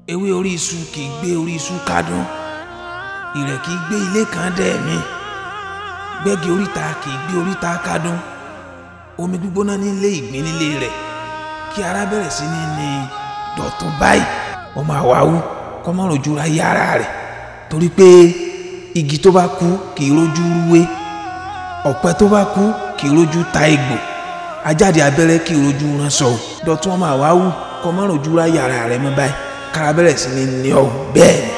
Ewé orí iṣu kì í gbé orí iṣu kádùn, ìrẹ̀ kì í gbé ilé kan dẹ̀ mí, gbẹ́gi oríta kì í gbé oríta kádùn, omi gbígbóná nílé ìgbín nílé rẹ̀, kí ara bẹ̀rẹ̀ sí ní ní dọ̀tún báyìí, ọmọ àwáwú kọ́ mọ́ rojú ra yé ara rẹ̀, torí pé igi tó bá kú kì í rojú rúwé, ọ̀pẹ tó bá kú kì í rojú ta egbò, ajáde abẹ́rẹ́ kì í rojú ránṣọ. Dọ̀tún ọmọ àwáwú kọ́ mọ́ rojú ra yé ara rẹ̀ mọ́ báyìí, kára bẹ̀rẹ̀ sí ní ní ọ bẹ́ẹ̀ ni.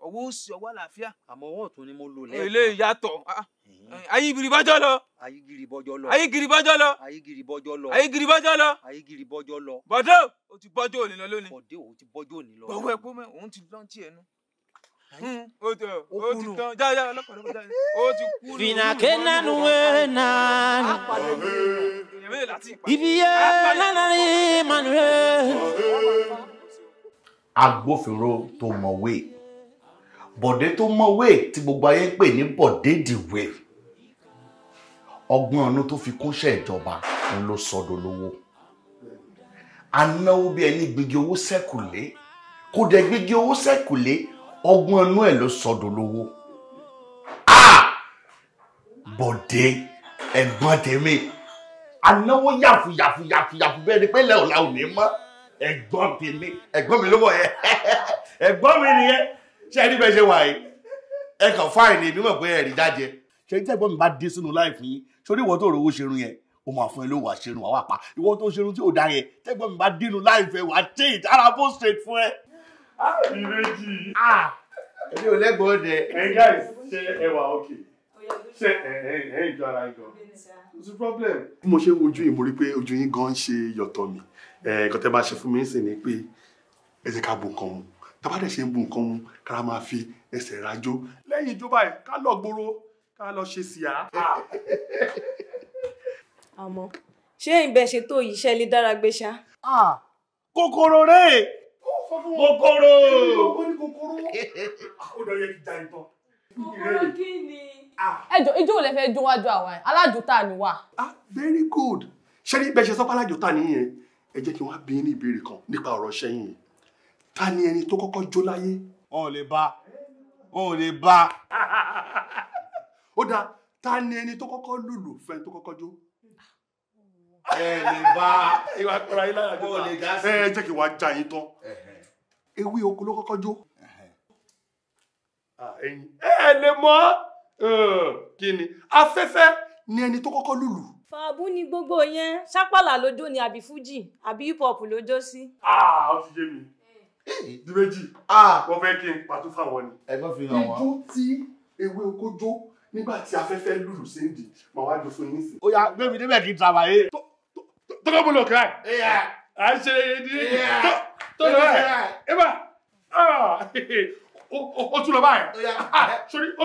Ọwọ́ òsì ọwọ́ àlàáfíà. Àmọ́ ọwọ́ ọ̀tún ni mo lò lẹ́ẹ̀kan. Ilé ìyàtọ̀. Ayígiri bọ́jọ́ lọ. Ayígiri bọ́jọ́ lọ. Ayígiri bọ́jọ́ lọ. Ayígiri bọ́jọ́ lọ. Ayígiri bọ́jọ́ lọ. Ayígiri bọ́jọ́ lọ. Bọ̀dé o ti bọ́jọ́ òní lọ lónìí. Bọ̀dé o ti bọ́jọ́ òní lọ. Bọ̀wọ́ ẹ kó mẹ́ òun ti lọ́n tí ẹnu. Ó ti tán jáde ọlọ́pàá ló jáde. Ó ti kú. Finake nanu we nanu. Ibi ye nanu manu ye. Agbófinró tó mọ̀wé, Bọ̀dé tó mọ̀wé tí gbogbo ayé ń pè ní Bọ̀dé dìwé, ọgbọ́n ọ̀nà tó fi kúnṣẹ́ ìjọba ń ló sọdọ̀ lówó. Anáwó bí ẹni gbígi owó sẹ́kùlé, kò dẹ̀ gbígi owó sẹ́kùlé, ọgbọ́n ọ̀nà ẹ̀ ló sọdọ̀ lówó. Bọ̀dé ẹ̀gbọ́n tèmi, anáwó yàfù yàfù yàfù yàfù bẹ́ẹ̀ ni pé lẹ́ọ̀la ò ní mọ́. Ẹ̀gbọ́n tèmi, ẹ̀gbọ́n mi ló mọ̀ ẹ́, ẹ̀gbọ́n mi nìyẹn. Ṣé ẹ rí bẹ́ẹ̀ ṣe wà yìí? Ẹ kàn fáìní èmi mọ̀ pé ẹ rí jáde. Ṣé tí ẹ̀gbọ́n mi bá dé sínú láìfún yín, sórí ìwọ tó rówó ṣerun yẹn, ó máa fún ẹ lówó àṣerun àwa pa. Ìwọ tó ṣerun tí ò dá yẹn, tẹ́gbọ́n mi bá dínú láìfẹ́ wà á change ara bó straight fún ẹ. Ìrèjì. Èmi ò lẹ́gbọ̀ọ́ dẹ. Hey guys, ṣé ẹ wà okay? Ṣé ẹ ẹ ìjọ ara yín gan? What's the problem? Bí mo ṣe ń wojú yìí, mo rí pé ojú yín gan ń ṣe yọ̀tọ̀ mi. Nǹkan tẹ́ máa ṣe fún mi ń sìn ni pé ẹ jẹ́ ká bu nǹkan mu. Tá bá dẹ̀ ṣe ń bu nǹkan mu, ká máa fi ẹsẹ̀ rajó. Lẹ́yìn ijó báyìí, ká lọ gbòòrò, ká lọ ṣe síá. Àmọ́ ṣé ìbẹ̀ ṣe tó yìí ṣẹ́ lè dára gbé ṣá? Kòkòrò rẹ̀! Kòkòrò! Ó ní kòkòrò. Ó dọ̀ yẹ kí já ìtàn. Kòkòrò kí ni? Ẹ jọ̀ọ́, ijó lẹ fẹ́ jó wájú àwa ẹ̀, alájòta ni wà. Very good. Ṣé ní bẹ́ẹ̀ ṣe sọ́pá alájòta nìyẹn? Ẹ jẹ́ kí wọ́n á bí ní ìbéèrè kan nípa ọ̀rọ̀ ṣẹ́yìn yìí. Ta ni ẹni tó kọ́kọ́ jó láyé? Wọn ò lè bá. Wọn ò lè bá. Ó dáa, ta ni ẹni tó kọ́kọ́ lùlù fẹ́ni tó kọ́kọ́ jó? Ẹ lè bá. Ìwà kọ́ra yín láyà Wọn ò lè dá sí. Ẹ jẹ́ kí wọ́n á já yín tán. Ewé oko ló kọ́kọ́ jó. Ẹ̀yin ẹ lè mọ̀ kí ni afẹ́fẹ́ ni ẹni tó kọ́kọ́ lùlù. Fàbú ni gbogbo yẹn, ṣápàlà lójó ni àbí fújì àbí hip hop lójó sí. Ó ti yé mi. Di méjì, wọ́n fẹ́ kí n pàtó fáwọn ni. Ẹ̀gbọ́n fi hàn wọ́n. Ijó tí ewé oko jó nígbà tí afẹ́fẹ́ lùlù sí ìdí, màá wá jó fún yín sí. Ó yá gbé mi débẹ̀ kí n travayé. Tọ́kọ́ mo lọ kíláì. À ń ṣe é tó lọ báyìí. Ẹ bá ó tún lọ báyìí. Sori ó.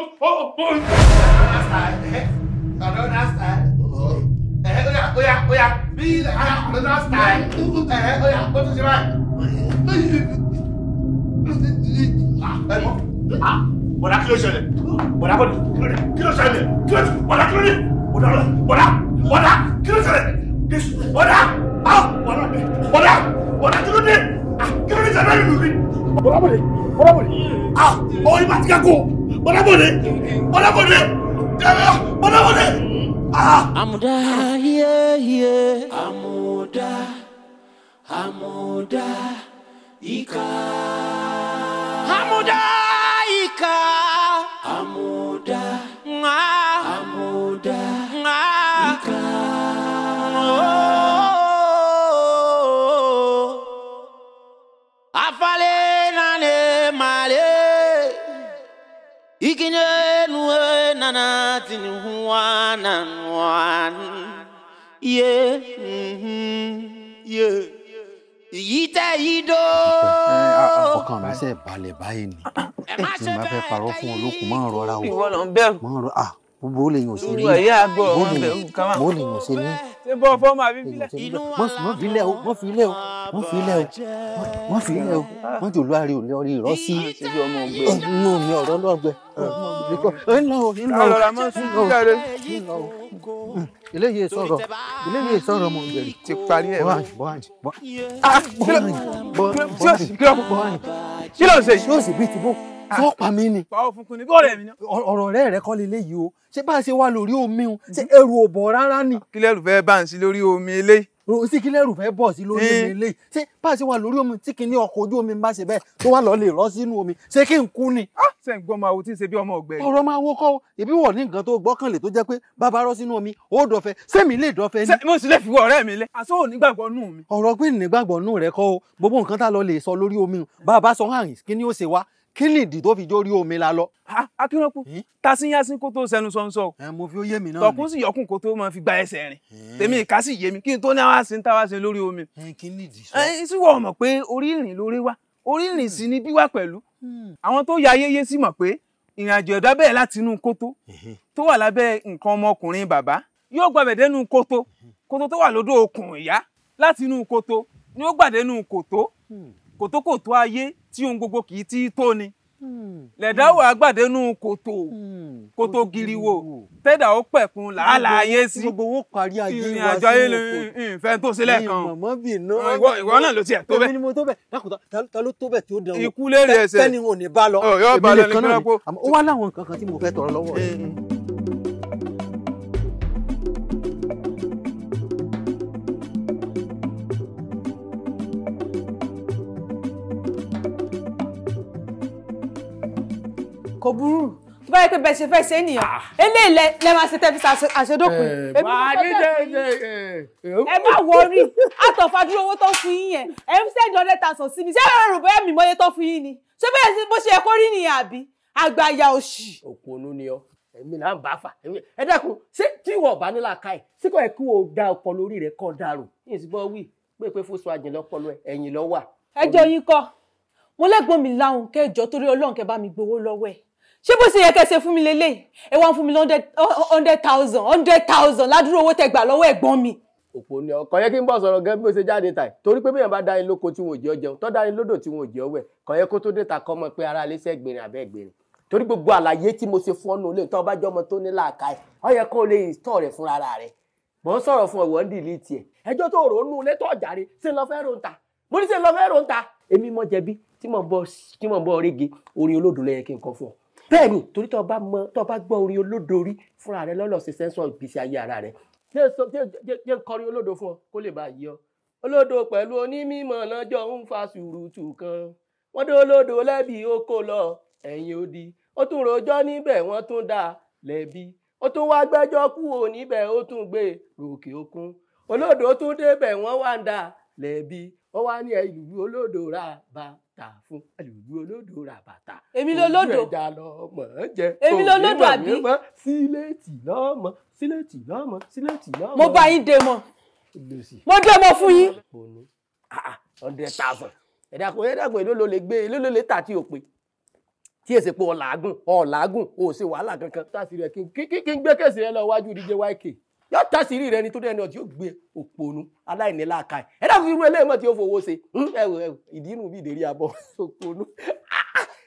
Another style. Oya oya bí another style. Oya ó tún ṣe báyìí. Bọ̀dá kí ló ṣẹlẹ̀? Bọ̀dá kí ló ṣẹlẹ̀? Bọ̀dá kí ló dé? Bọ̀dá bọ̀dá kí ló ṣẹlẹ̀? Bọ̀dá bọ̀dá bọ̀dá kí ló dé? Kí ló dé ṣẹlẹ̀ nínú mi? Bọ̀dá bọ̀dé bọ̀dá bọ̀dé ọ̀hún ibà ti kẹ́kọ̀ọ́ bọ̀dá bọ̀dé bọ̀dá bọ̀dé bọ̀dá bọ̀dé. Àmùdá yéyé àmùdá àmùdá ìkà. Àmùdá ìkà. Àmùdá àmùdá ìkà. Afale nane male ikine nuwe nana tini huwa nanwan ye ye yite ido. Ọkàn mi ṣe balẹ̀ báyìí ni tí n bá fẹ́ parọ́ fún olókùn máa ń rọra o. Ìwọ ló ń bẹ̀rù. Máa ń rọra gbogbo ó lè yàn sí ní. Bó lè yàn sí ní. Ṣé bọ́ fọ́ọ̀mù àbí bílẹ̀? Mọ́ filẹ̀ o, mọ́ filẹ̀ o, mọ́ filẹ̀ o, mọ́ filẹ̀ o, mọ́ jòlú àárẹ̀ ò lórí ìrọ́ sí. Inú mi ọ̀rọ̀ lọ́gbẹ. Ńlọ o, ńlọ o, eléyìí sọ̀rọ̀, eléyìí sọ̀rọ̀ mọ̀ gbẹ̀rẹ̀. Ti parí ẹ̀ wá. Kí ló ń ṣe yìí? Yóò sì bí ti bó. Sọ pa mí ni. Ọ̀rọ̀ ọ̀rẹ́ rẹ kọ́ leléyìí o. Ṣé bá a ṣe wà lórí omi o? Ṣé ẹrù ò bọ̀ rárá ni? Kí lẹ́rù fẹ́ bá ń sí lórí omi eléyìí? Sí kí lẹ́rù fẹ́ bọ̀ sí lórí omi eléyìí? Ṣé bá a ṣe wà lórí omi tí kìíní ọkọ̀ ojú omi bá ṣe bẹ́ẹ̀ tó wà lọ lè rọ́ sínú omi? Ṣé kí n kú ni? Ṣé ń gbọ́ máa wo tí ń ṣe bí ọmọ ọ̀gbẹ́ni? Ọ̀rọ̀ máa wo kọ́ o. Ìbí wọ̀ ní nǹkan tó gbọ́kànlé tó jẹ́ pé bàbá rọ́ sínú omi, ó dọ̀fẹ́. Sẹ́mi lè dọ̀fẹ́ ni. Mo sì lè fi wọ ọ̀rẹ́ mi lẹ̀. Àṣọ ò nígbàgbọ́ nù mi. Ọ̀rọ̀ pé nígbàgbọ́ nù rẹ kọ́ o. Gbogbo nǹkan tá lọ lè sọ lórí omi. Bàbá sọ hàn kí ni ó ṣe wá? Kí ni ìdí tó fi jórí omi la lọ. Akínrọ́pù tasínyásín kó tó sẹnu sọ́nsọ́. Mo fi ó yé mi náà ni. Tọkún sì yọkùn kó tó máa fi gba ẹsẹ̀ rìn. Tèmi ìka sì yé mi kí n tó ní àwa sí ń táwa sí lórí omi. Kí ni ìdí sọ. Ẹ sì wọ́n mọ̀ pé orí ìrìn lórí wa, orí ìrìn sì ni bí wà pẹ̀lú. Àwọn tó ya ayéyé sì mọ̀ pé ìrìn àjò ẹ̀dá bẹ̀rẹ̀ láti inú kótó tó wà lábẹ́ nǹkan ọmọkùnrin bàbá yóò gbàbẹ̀ dénú kótó, kótó tó wà lódò okùn ìyá láti inú kótó ni ó gbàdénú kótó, kòtókòtó ayé tí ohun gbogbo kì í tí tó ni lẹ̀dá wà gbàdénú kòtò, kòtò giriwo tẹ́dà ó pẹ̀kun làálàá ayé sí gbogbo owó parí ayé ìrìn wa àjò ayé ìfẹ́ tó sílẹ̀ kan ìwọ náà ló tiẹ̀ tó bẹ́ẹ̀. Èmi ni mo tó bẹ́ẹ̀ dákun ta ló tó bẹ́ẹ̀ tí ó dán wò ikú lérè ẹsẹ̀ tẹ́ni ò ní bá lọ èmi nìkan náà ni ó wá láwọn nǹkan kan tí mo fẹ́ tọrọ lọ́wọ́ rẹ̀. Kò burú tó bá yẹ pé bẹ́ẹ̀ ṣe fẹ́ ṣe é nìyẹn eléyìí lẹ máa ṣe tẹ́fi àṣedópin. Ẹ má wọrí àtọ̀fàdúró owó tó fún yín yẹn ẹ ń sẹ́ẹ̀dì 100,000 sí mi ṣé ẹ rò bóyá mi mọ́yé tó fún yín ni ṣé bóyá bó ṣe yẹ kó rí nìyẹn àbí àgbàyà òṣì. Òpònú ni ọ, èmi là ń bá fà. Ẹ dákun, ṣé tí ìwọ ọba nílà ká ẹ sí kò yẹ kí o da ọpọlọ orí rẹ kọ dàrú yìí sì bọ wí pé fún sọ àjìn lọpọlọ ẹ̀yìn lọ wà. Ẹjọ́ yín kọ́ mo lẹ́gbọ́n mi láhùn kẹjọ torí Ọlọ́run kẹ bá mi gbowó lọ́wọ́ ẹ̀. Ṣé bó ṣe yẹ kẹ́ ṣe fún mi lélẹ̀ ẹ wá ń fún mi 100,000 100,000 ládùúrò owó tẹ́ gbà lọ́wọ́ ẹ̀gbọ́n mi. Òpó ni ọkọ yẹ kí n bọ̀ sọ̀rọ̀ gẹ́gẹ́ bí ó ṣe jáde tàì torí pé bẹ́ẹ̀ bá dání lóko tí wọn ò jẹ́ ọ jẹun tó dání lódò tí wọn ò jẹ́ ọ wẹ̀ kò yẹ kó tó dé ta kọ́ mọ́ pé ara ilé sẹ́gbìnrin àbẹ́ gbìnrin torí gbogbo àlàyé tí mo ṣe fún ọ́nà olè tó bá jọmọ tó ní làákàyè ó yẹ kó lè tọ̀ rẹ̀ fúnra rẹ̀ mò ń sọ̀rọ̀ fún ọ̀wọ́ ń dìlítì ẹ̀ ẹjọ́ tó rò ó nù létọ́ ọ̀jàre ṣé lọ fẹ́ ronta mo ní ṣe lọ fẹ́ ronta èmi mọ jẹ̀bi tí mò ń bọ́ oríge orin olódò ló yẹ kí n kọ fún ọ bẹ́ẹ̀ ni torí tó bá mọ tó bá gbọ́ orin olódò rí fúnra rẹ lọ́lọ́ ṣe sẹ́ńsọ̀ ìgbésí ayé ara rẹ jẹ́ n kọrin olódò fún ọ kó lè bá yí ọ. Olódò pẹ̀lú onímọ̀ lọ́jọ́ ń fa sùúrùtù kan Wọ́n dé olódò lẹ́bi ó kó lọ ẹ̀yìn odi. Ó tún rojọ́ níbẹ̀ wọ́n tún dá lẹ́bi. Ó tún wá gbẹ́jọ́ kúrò níbẹ̀ ó tún gbé ròkè òkun. Olódò tún débẹ̀ wọ́n wá ń dá lẹ́bi. Ó wá ní ìlú olódò ra bàtà fún ìlú olódò ra bàtà. Èmi lolódò. Ojú ẹja lọmọ jẹ. Èmi lolódò àbí? Síléètì lọ́mọ, síléètì lọ́mọ, síléètì lọ́mọ. Mo bá yín dé mọ́. Mo dé mọ́ fún yín. 100,000. Ẹ̀dá kò èló ló lè gbé, èló ló lè tà tí o pè. Tí èsì pé ọ̀làágùn, ọ̀làágùn, o ò ṣe wàhálà kankan. Tásìrì rẹ̀ kí n gbé kèsì rẹ lọ wájú DJ YK. Yóò tásìrì rẹ ni tó dẹ́ni ọtí yóò gbé òpònú aláìníláàka ẹ̀. Ẹ̀dá fún irú eléyìí mọ̀ tí ó fowó ṣe. Ẹ̀wò ìdí inú bí ìdérí abọ́ òpònú.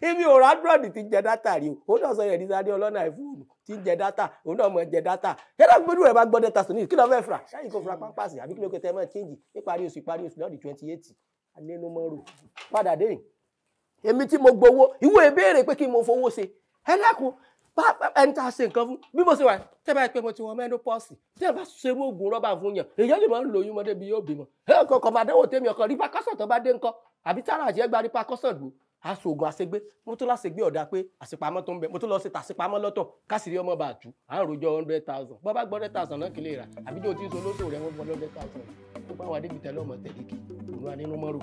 Èmi ò rádúrọ̀dì tí ń jẹ dátà rí o. Òun náà sọ yẹn ní sáré ọlọ́nà àìfóònù tí ń jẹ dátà, òun náà mọ̀ jẹ dátà. Ẹ̀dá fún gbódú rẹ̀ bá gbọ́ dẹ́ta sùn ní kí ló fẹ́ fura? Ṣáà kò fura pápásì àbí kí ló kẹtẹ mọ́ chíńjì níparí oṣù ìparí oṣù lọ́ọ̀dì 28. Anẹnumọ́rò padà dé. Èmi tí mo gbowó, ìwé ìbéèrè pé kí mo fowó ṣe. Ẹ dákun, ẹni tá a ṣe nǹkan fún bí mo ṣe wà tẹ́ bá pé mo ti wọ menopause tí ẹ bá ṣerú oògùn rọ́bà fún yàn èyàn lè máa ń lóyún mọ́dé bí yóò bímọ. Ẹ kọ̀ọ̀kan bá dánwò tèmi ọkàn rípa kọ́sàn tó bá dé ńkọ́ àbí tára àti ẹgbàá rípa kọ́sàn dùn. Aṣoògùn àṣegbé mo tún láṣegbé ọ̀dà pé àṣepamọ́ tó ń bẹ mo tún lọ sí tàṣepamọ́ lọ́tọ̀ káṣírí ọmọ bá tú à ń rojọ́ 100,000 bọ́ bá gbọ́ 100,000 náà kí lè rà àbí jẹ́ o ti ń so lóṣù rẹ̀ wọ́n fọ́ 100,000 tó bá wà débi tẹ́lẹ̀ ọmọ tẹ̀lé kì òun wà nínú mọ́rò.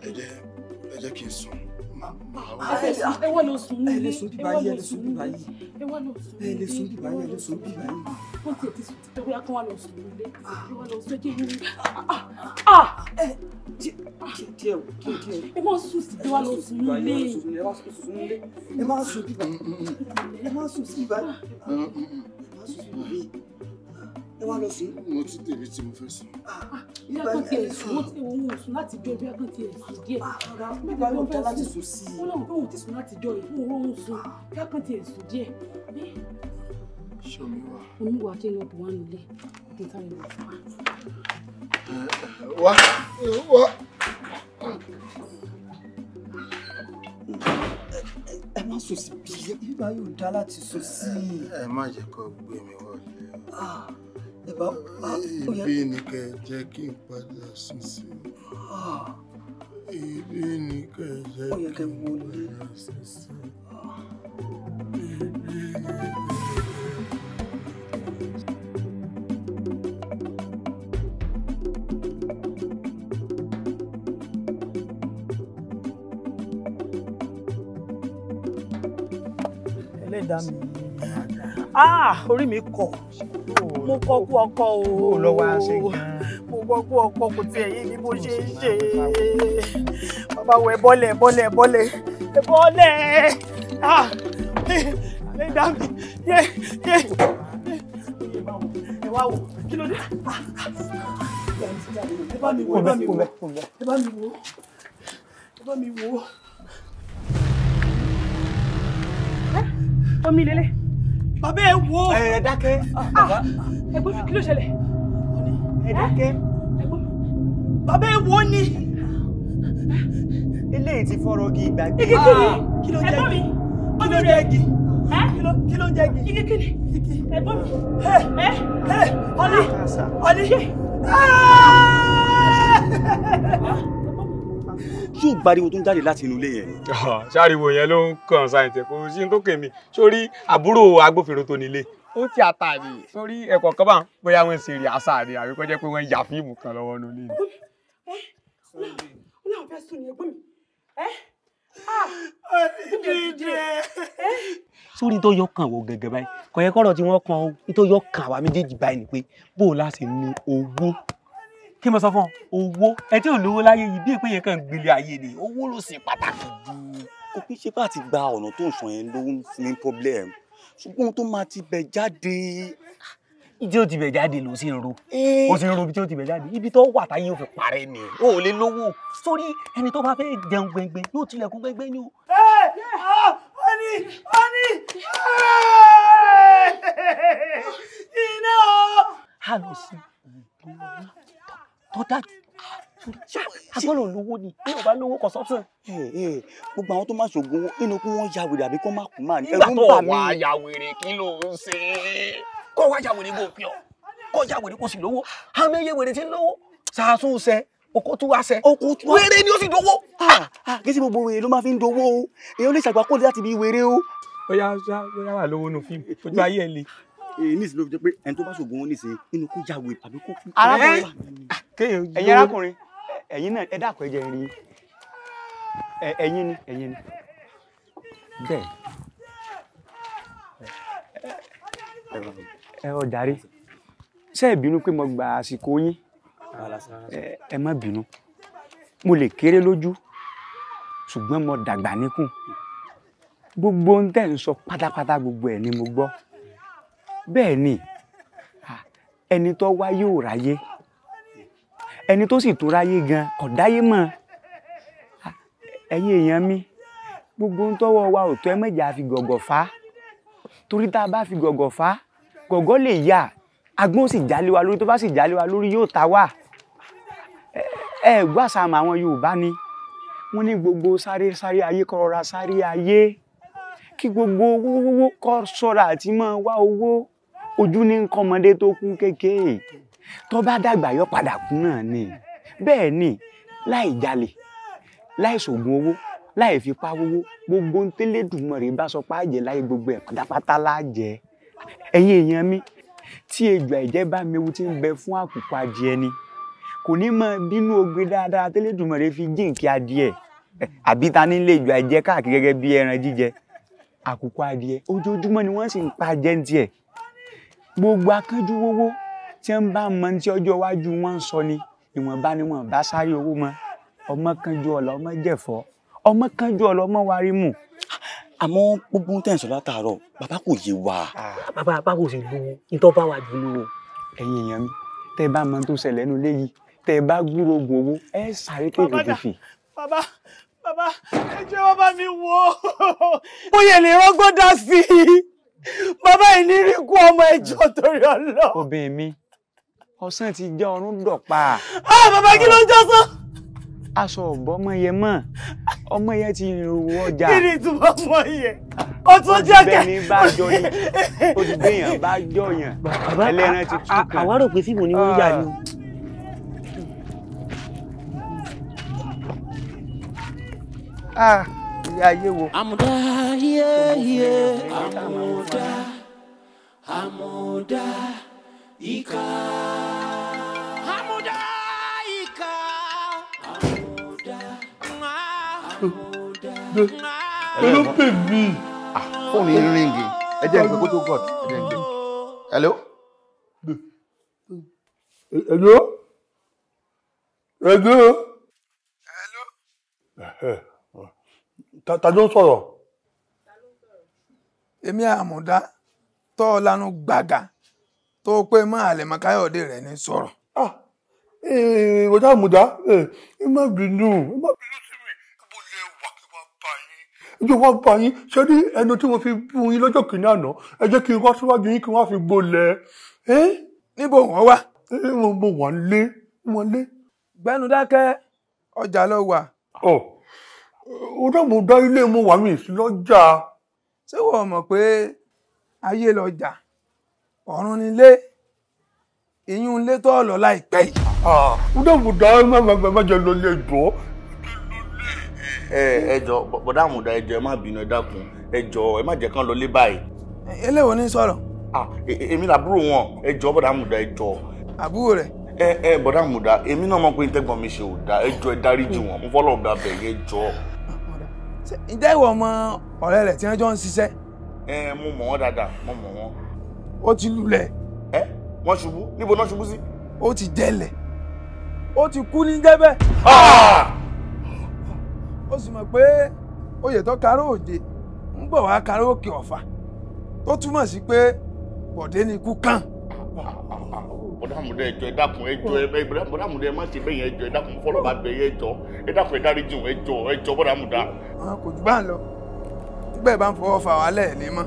Ẹ jẹ́ kí n sùn. Ẹ wá lọ sùn nílé. Ẹ lè sùn bí báyìí, ẹ lè sùn bí báyìí. Ẹ wá lọ sùn Ẹ lè sùn bí báyìí, ẹ lè sùn bí báyìí. Wọ́n ti ti sùn ti pẹ́ bóyá kán wá lọ sùn nílé. Ẹ wá lọ sùn jẹ́ ìrírí. Ẹ díẹ̀ o, díẹ̀ díẹ̀. Ẹ má sùn sí bí wá lọ sùn nílé. Ẹ má sùn nílé. Ẹ má sùn bí báyìí. Ẹ má sùn sí báyìí. Ẹ má sùn sí báyìí. Ẹ wá lọ sùn. Mo ti débi tí mo fẹ́ sùn. Bí a kàn tiẹ̀ sùn, wọ́n ti òun ò sùn láti jọ bí a kàn tiẹ̀ sùn díẹ̀. Bíbá yóò dá láti sùn sí i. Wọ́n náà pé òun ti sùn láti jọ yìí, òun òun sùn. Bí a kàn tiẹ̀ sùn díẹ̀. Ṣé omi wà? Omi wà kí n lọ bù wá nílé. Kí n sáré lọ bù wá. Wá wá. Ẹ má sùn sí bí. Bíbá yóò dá láti sùn sí i. Ẹ má jẹ́ kó gbé mi wọlé. Ibi ni kẹ́ jẹ́ kí n padà sùn sí. Ibi ni kẹ́ jẹ́ kí n padà sùn sí. Ibi ni kẹ́ jẹ́. Ẹlẹ́dàá mi. Orí mi kọ̀. Mo kọ kú ọkọ o. Mo kọ kú ọkọ kò tiẹ̀ yé mi bó ṣe ń ṣe. Bàbá wo ẹ bọ́lẹ̀ ẹ bọ́lẹ̀ ẹ bọ́lẹ̀ ẹ bọ́lẹ̀. Ẹlẹ́dàá mi yé yé. Ẹ wá wò kí ló dé? Ẹ bá mi wò ẹ bá mi wò ẹ bá mi wò ẹ bá mi wò. Omi lélẹ̀. Bàbá ẹ wo. Ẹ dákẹ́. Ẹ̀gbọ́n mi kí ló ṣẹlẹ̀? Ẹ dákẹ́. Ẹ̀gbọ́n mi. Bàbá ẹ wo ni. Eléyìí ti fọ́rọ̀ gi ìgbàgbé. Igi kí ni? Kí ló ń jẹ́ Ẹ̀gbọ́n mi. Kí ló ń jẹ́ igi? Kí ló ń jẹ́ igi? Igi kí ni? Ẹ̀gbọ́n mi. Ọ̀ní! Ọ̀ní! Ṣé o gbariwo tó ń jáde láti inú ilé yẹn ni? Ṣáàriwo yẹn ló ń kàn sáyẹ̀ntì kò sí tó kèmí sórí àbúrò agbófinró tó nílé ó ti àtàrí sórí ẹ̀kọ́ kan bá bóyá wọ́n ṣe rí àṣà ni àbí kó jẹ́ pé wọ́n ya fíìmù kan lọ́wọ́ nínú ilé. Ó láwọn fẹ́ sùn ní ẹ̀gbọ́n mi. Sórí tó yọ kàn wọ gẹ́gẹ́ báyìí kò yẹ kọ́rọ̀ tí wọ́n kàn ó tó yọ kàn wá méjèèjì báyìí ni pé bó o láti ní owó kí mo sọ fún ọ owó ẹ tí ò lówó láyé yìí bí èpè yẹn kàn gbélé ayé ni owó ló ṣe pàtàkì jù. Kò kí ṣe bá ti gba ọ̀nà tó ń sọ yẹn ló ń fún mi problem ṣùgbọ́n ohun tó máa ti bẹ̀ jáde. Ìdí ó ti bẹ̀ jáde ló sì ń ro ó sì ń ro ibi tí ó ti bẹ̀ jáde ibi tó wà táyé ó fi parẹ́ ni ó ò lè lówó sórí ẹni tó bá fẹ́ jẹun gbẹngbẹ yóò tilẹ̀kùn gbẹngbẹ ni o. Ọ̀ní! Ọ̀ní! Iná! A lọ sí tó dájú agbọ́dọ̀ lówó ni bí o bá lówó kò sọ́sàn. Gbogbo àwọn tó máa ṣògùn nínú kí wọ́n ya wèrè àbí kó má kú máa ní. Nígbà tó wà ya wèrè kí ló ń ṣe é kó wá ya wèrè kó pè ọ́ kó ya wèrè kó sì lówó àmì iye wèrè tí ń lówó sàásùn sẹ oko tún wá sẹ wèrè ni ó sì dówó. Kí sí gbogbo wèrè ló máa fi ń dówó o èèyàn lè ṣàgbákò láti bí wèrè o. Bóyá bóyá wà lówó nu fíìmù ojú ayé ẹ le. Nísìnyí ló fi jẹ́ pé ẹni tó bá ṣògùn wọn nísìnyí nínú kó ya wèrè àbí kó kú. Arákùnrin, ẹ̀yin arákùnrin, ẹ̀yin náà ẹ dákun ẹ jẹ́ n rí yín. Ẹ̀yin ni, ẹ̀yin ni. Bẹ́ẹ̀. Ẹ ọ jàre. Ṣé ẹ bínú pé mo gba àsìkò yín? Ẹ má bínú. Mo lè kéré lójú, ṣùgbọ́n mo dàgbà níkùn. Gbogbo ohun tẹ́ ń sọ pátápátá gbogbo ẹ̀ ni mo gbọ́. Bẹ́ẹ̀ ni, ẹni tó wáyé ò ráyé. Ẹni tó sì tó ráyé gan kò dáyé mọ́. Ẹ̀yin èèyàn mi, gbogbo ohun tọ́wọ́ wa ò tó ẹ má jẹ́ á fi gọ̀gọ̀ fà á. Torí tá a bá fi gọ̀gọ̀ fà á, gọ̀gọ̀ lè yà, agbọ́n sì jálé wa lórí, tó bá sì jálé wa lórí yóò ta wá. Ẹ gbọ́ àṣà àwọn Yorùbá ni, wọ́n ní gbogbo sáré sáré ayé kó rọra sáré ayé. Kí gbogbo owó kó ṣọ́ra àti máa wá owó. Ojú ní ń kọ́mọdé tó kú kékeré. Tó bá dàgbà yó padà kú náà ni. Bẹ́ẹ̀ ni, láì jalè, láì ṣògùn owó, láì fipá wówó, gbogbo ohun t'Elédùmarè bá sọ pé á jẹ láyé gbogbo ẹ̀ pátápátá lá jẹ. Ẹ̀yin èèyàn mi, tí ejò àìjẹ́ bá mewu tí ń bẹ fún àkùkọ adìẹ ni, kò ní máa bínú ogbe dáadáa t'Elédùmarè fi jíǹkí adìẹ. Àbí ta ní lé ejò àìjẹ́ káàkiri gẹ́gẹ́ bí ẹran jíjẹ. Àkùkọ adìẹ, ojoojúmọ́ ni wọ́n sì ń pa jẹ ń tiẹ̀. Gbogbo akánjú wówó tí ń bá mọ tí ọjọ́ iwájú wọn ń sọ ni, ìwọ̀nba ni wọ́n bá sáré owó mọ́. Ọmọ kánjú ọ̀la ọmọ jẹ̀fọ́, ọmọ kánjú ọ̀la ọmọ warí mù. Àmọ́ gbogbo ohun tẹ́ ń sọ látàárọ̀, bàbá kò yé wa. Bàbá báwo ṣe lówó, ìtọ́ bá wà jù lówó. Ẹ̀yin èèyàn mi, tẹ́ ẹ bá mọ tó ṣẹlẹ̀ nínú ilé yìí, tẹ́ ẹ bá gbúròó oògùn owó, ẹ sáré tètè tètè. Bàbá, bàbá, ẹ jẹ́ wá bá mi wò ó. Bóyá lè rọ́gbọ́n dá sí i. Bàbá yìí ní rí kú ọmọ ẹjọ́ torí Ọlọ́run. Obìnrin mi, ọ̀sán ti jẹ́ ọ̀run dọ̀pa. Ah, bàbá kí ló ń jọ́sán? Aṣọ ọ̀bọ ọmọ yẹn mọ̀, ọmọ yẹn ti rìn owó ọjà. Kí ni ìtumọ̀ ọmọ yẹn? Ó tún jẹ́ kẹ́. Bẹ́ẹ̀ ni bá jọ ni, ó ti gbéyàn bá jọyàn, ẹlẹ́ran ti tú kan. Àwa rò pé fíìmù ni wọ́n yà ni o. Ah, ìyá ayé wo. Àmùdá yé yé àmùdá àmùdá ìkà. Àmùdá ìkà. Àmùdá àmùdá. Ló pè mí. Fóònù yìí ríngì. Ẹ jẹ́ n pé kó tó gọ̀t. Ẹ jẹ́ n pé. Hello. Hello. Hello. Hello. Ta ló ń sọ̀rọ̀? Èmi Àmùdá tó o lanu gbàgà tó o pé mọ́ Àlẹ̀mọ́ Káyọ̀dé rẹ̀ ní sọ̀rọ̀. Ìwọ́dà Àmùdá, ẹ má bínú, ẹ má bínú sí mi. Ibo lẹ wà kí wá bá yín? Ìjọ wá bá yín, ṣé ní ẹnu tí mo fi bú yín lọ́jọ́ kìíní àná, ẹ jẹ́ kí n wá síwájú yín kí n wá fi gbolẹ̀. Níbo wọ́n wà? Mo wà lé, mo lé. Gbẹ́nu dákẹ́, Ọjà ló wà. Ọ ọ̀dọ́mọdá ilé mo wà mí sí lọ́jà. Ṣé wọ́n mọ̀ pé ayé lọ́jà ọ̀run nílé ìyún ilé tó lọ láìpẹ́ yìí. Ọ̀dọ́mọdá má jẹ́ lọ lé jọ. Ẹ jọ bọ̀dá àmùdá, ẹ jọ̀ọ́ ẹ má bínú, ẹ dákun, ẹ jọ̀ọ́ ẹ má jẹ́ kán lọ lé báyìí. Eléwo ní sọ̀rọ̀. Èmi làbúrò wọn, ẹ jọ̀ọ́ bọ̀dá àmùdá, ẹ jọ̀ọ́. Àbúrò rẹ̀. Ẹ bọ̀dá àmùdá, èmi náà mọ̀ pé ntẹ́gbọ̀n mi ṣe ò dáa, ẹ jọ̀ọ́ ẹ dáríjì wọn, mo fọlọ́ ọ̀gá bẹ̀ yẹn jọ̀ọ́. Ǹjẹ́ ìwọ mọ ọ̀rẹ́ rẹ̀ tí wọ́n jọ ń ṣiṣẹ́? Ẹ mo mọ̀ wọ́n dáadáa, mo mọ̀ wọ́n. Ó ti lulẹ̀. Ẹ wọ́n ṣubú, níbo náà ṣubú sí? Ó ti jẹlẹ̀, ó ti kú ní jẹ́bẹ̀. Ó sì mọ̀ pé oyè tó karó òde ń bọ̀ wá karó òkè ọ̀fà, tó túmọ̀ sí pé Bọ̀dé ni ikú kàn. Bọ̀dá àmùdá, ẹ jọ̀ọ́ ẹ dákun, ẹ jọ̀ọ́, bọ̀dá àmùdá ẹ má ṣe bẹ́ẹ̀ yẹn, ẹ jọ̀ọ́ ẹ dákun, fọlọ́ bá bẹ̀ yẹn, ẹ jọ̀ọ́ ẹ dákun, ẹ dáríjì wọn, ẹ jọ̀ọ́ ẹ jọ̀ọ́ bọ̀dá àmùdá. Kò jù bá ń lọ, nígbà bá ń fọwọ́ fà wálẹ̀ ní mọ́,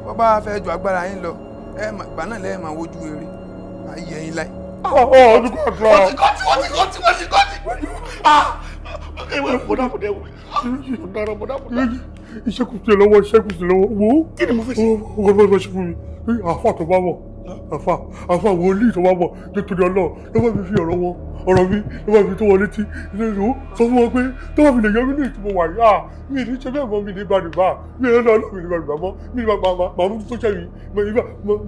bọ́ bá fẹ́ ju agbára yín lọ, ìgbà náà lẹ́ẹ̀ máa wojú eré ayé yín láì. Iṣẹ́ kù sí lọ́wọ́, iṣẹ́ kù sí lọ́wọ́, wo. Kí ni mo fẹ́ ṣe? Ọkọ̀ tó ṣe fún mi, àfa tó bá bọ̀, àfa wòlíì tó bá bọ̀, nítorí Ọlọ́run ló bá mi fi ọ̀rọ̀ wọn, ọ̀rọ̀ mi ló bá mi tó wọn létí, sọ fún wọn pé tó bá fi lè yọ mí ní ìtumọ̀ wà yá, mi ní ṣe bẹ́ẹ̀ mọ́, mi ní balùbá, mi ní lọ́ọ́ mi ní balùbá mọ́, mi ní màá mú tó ṣe mi,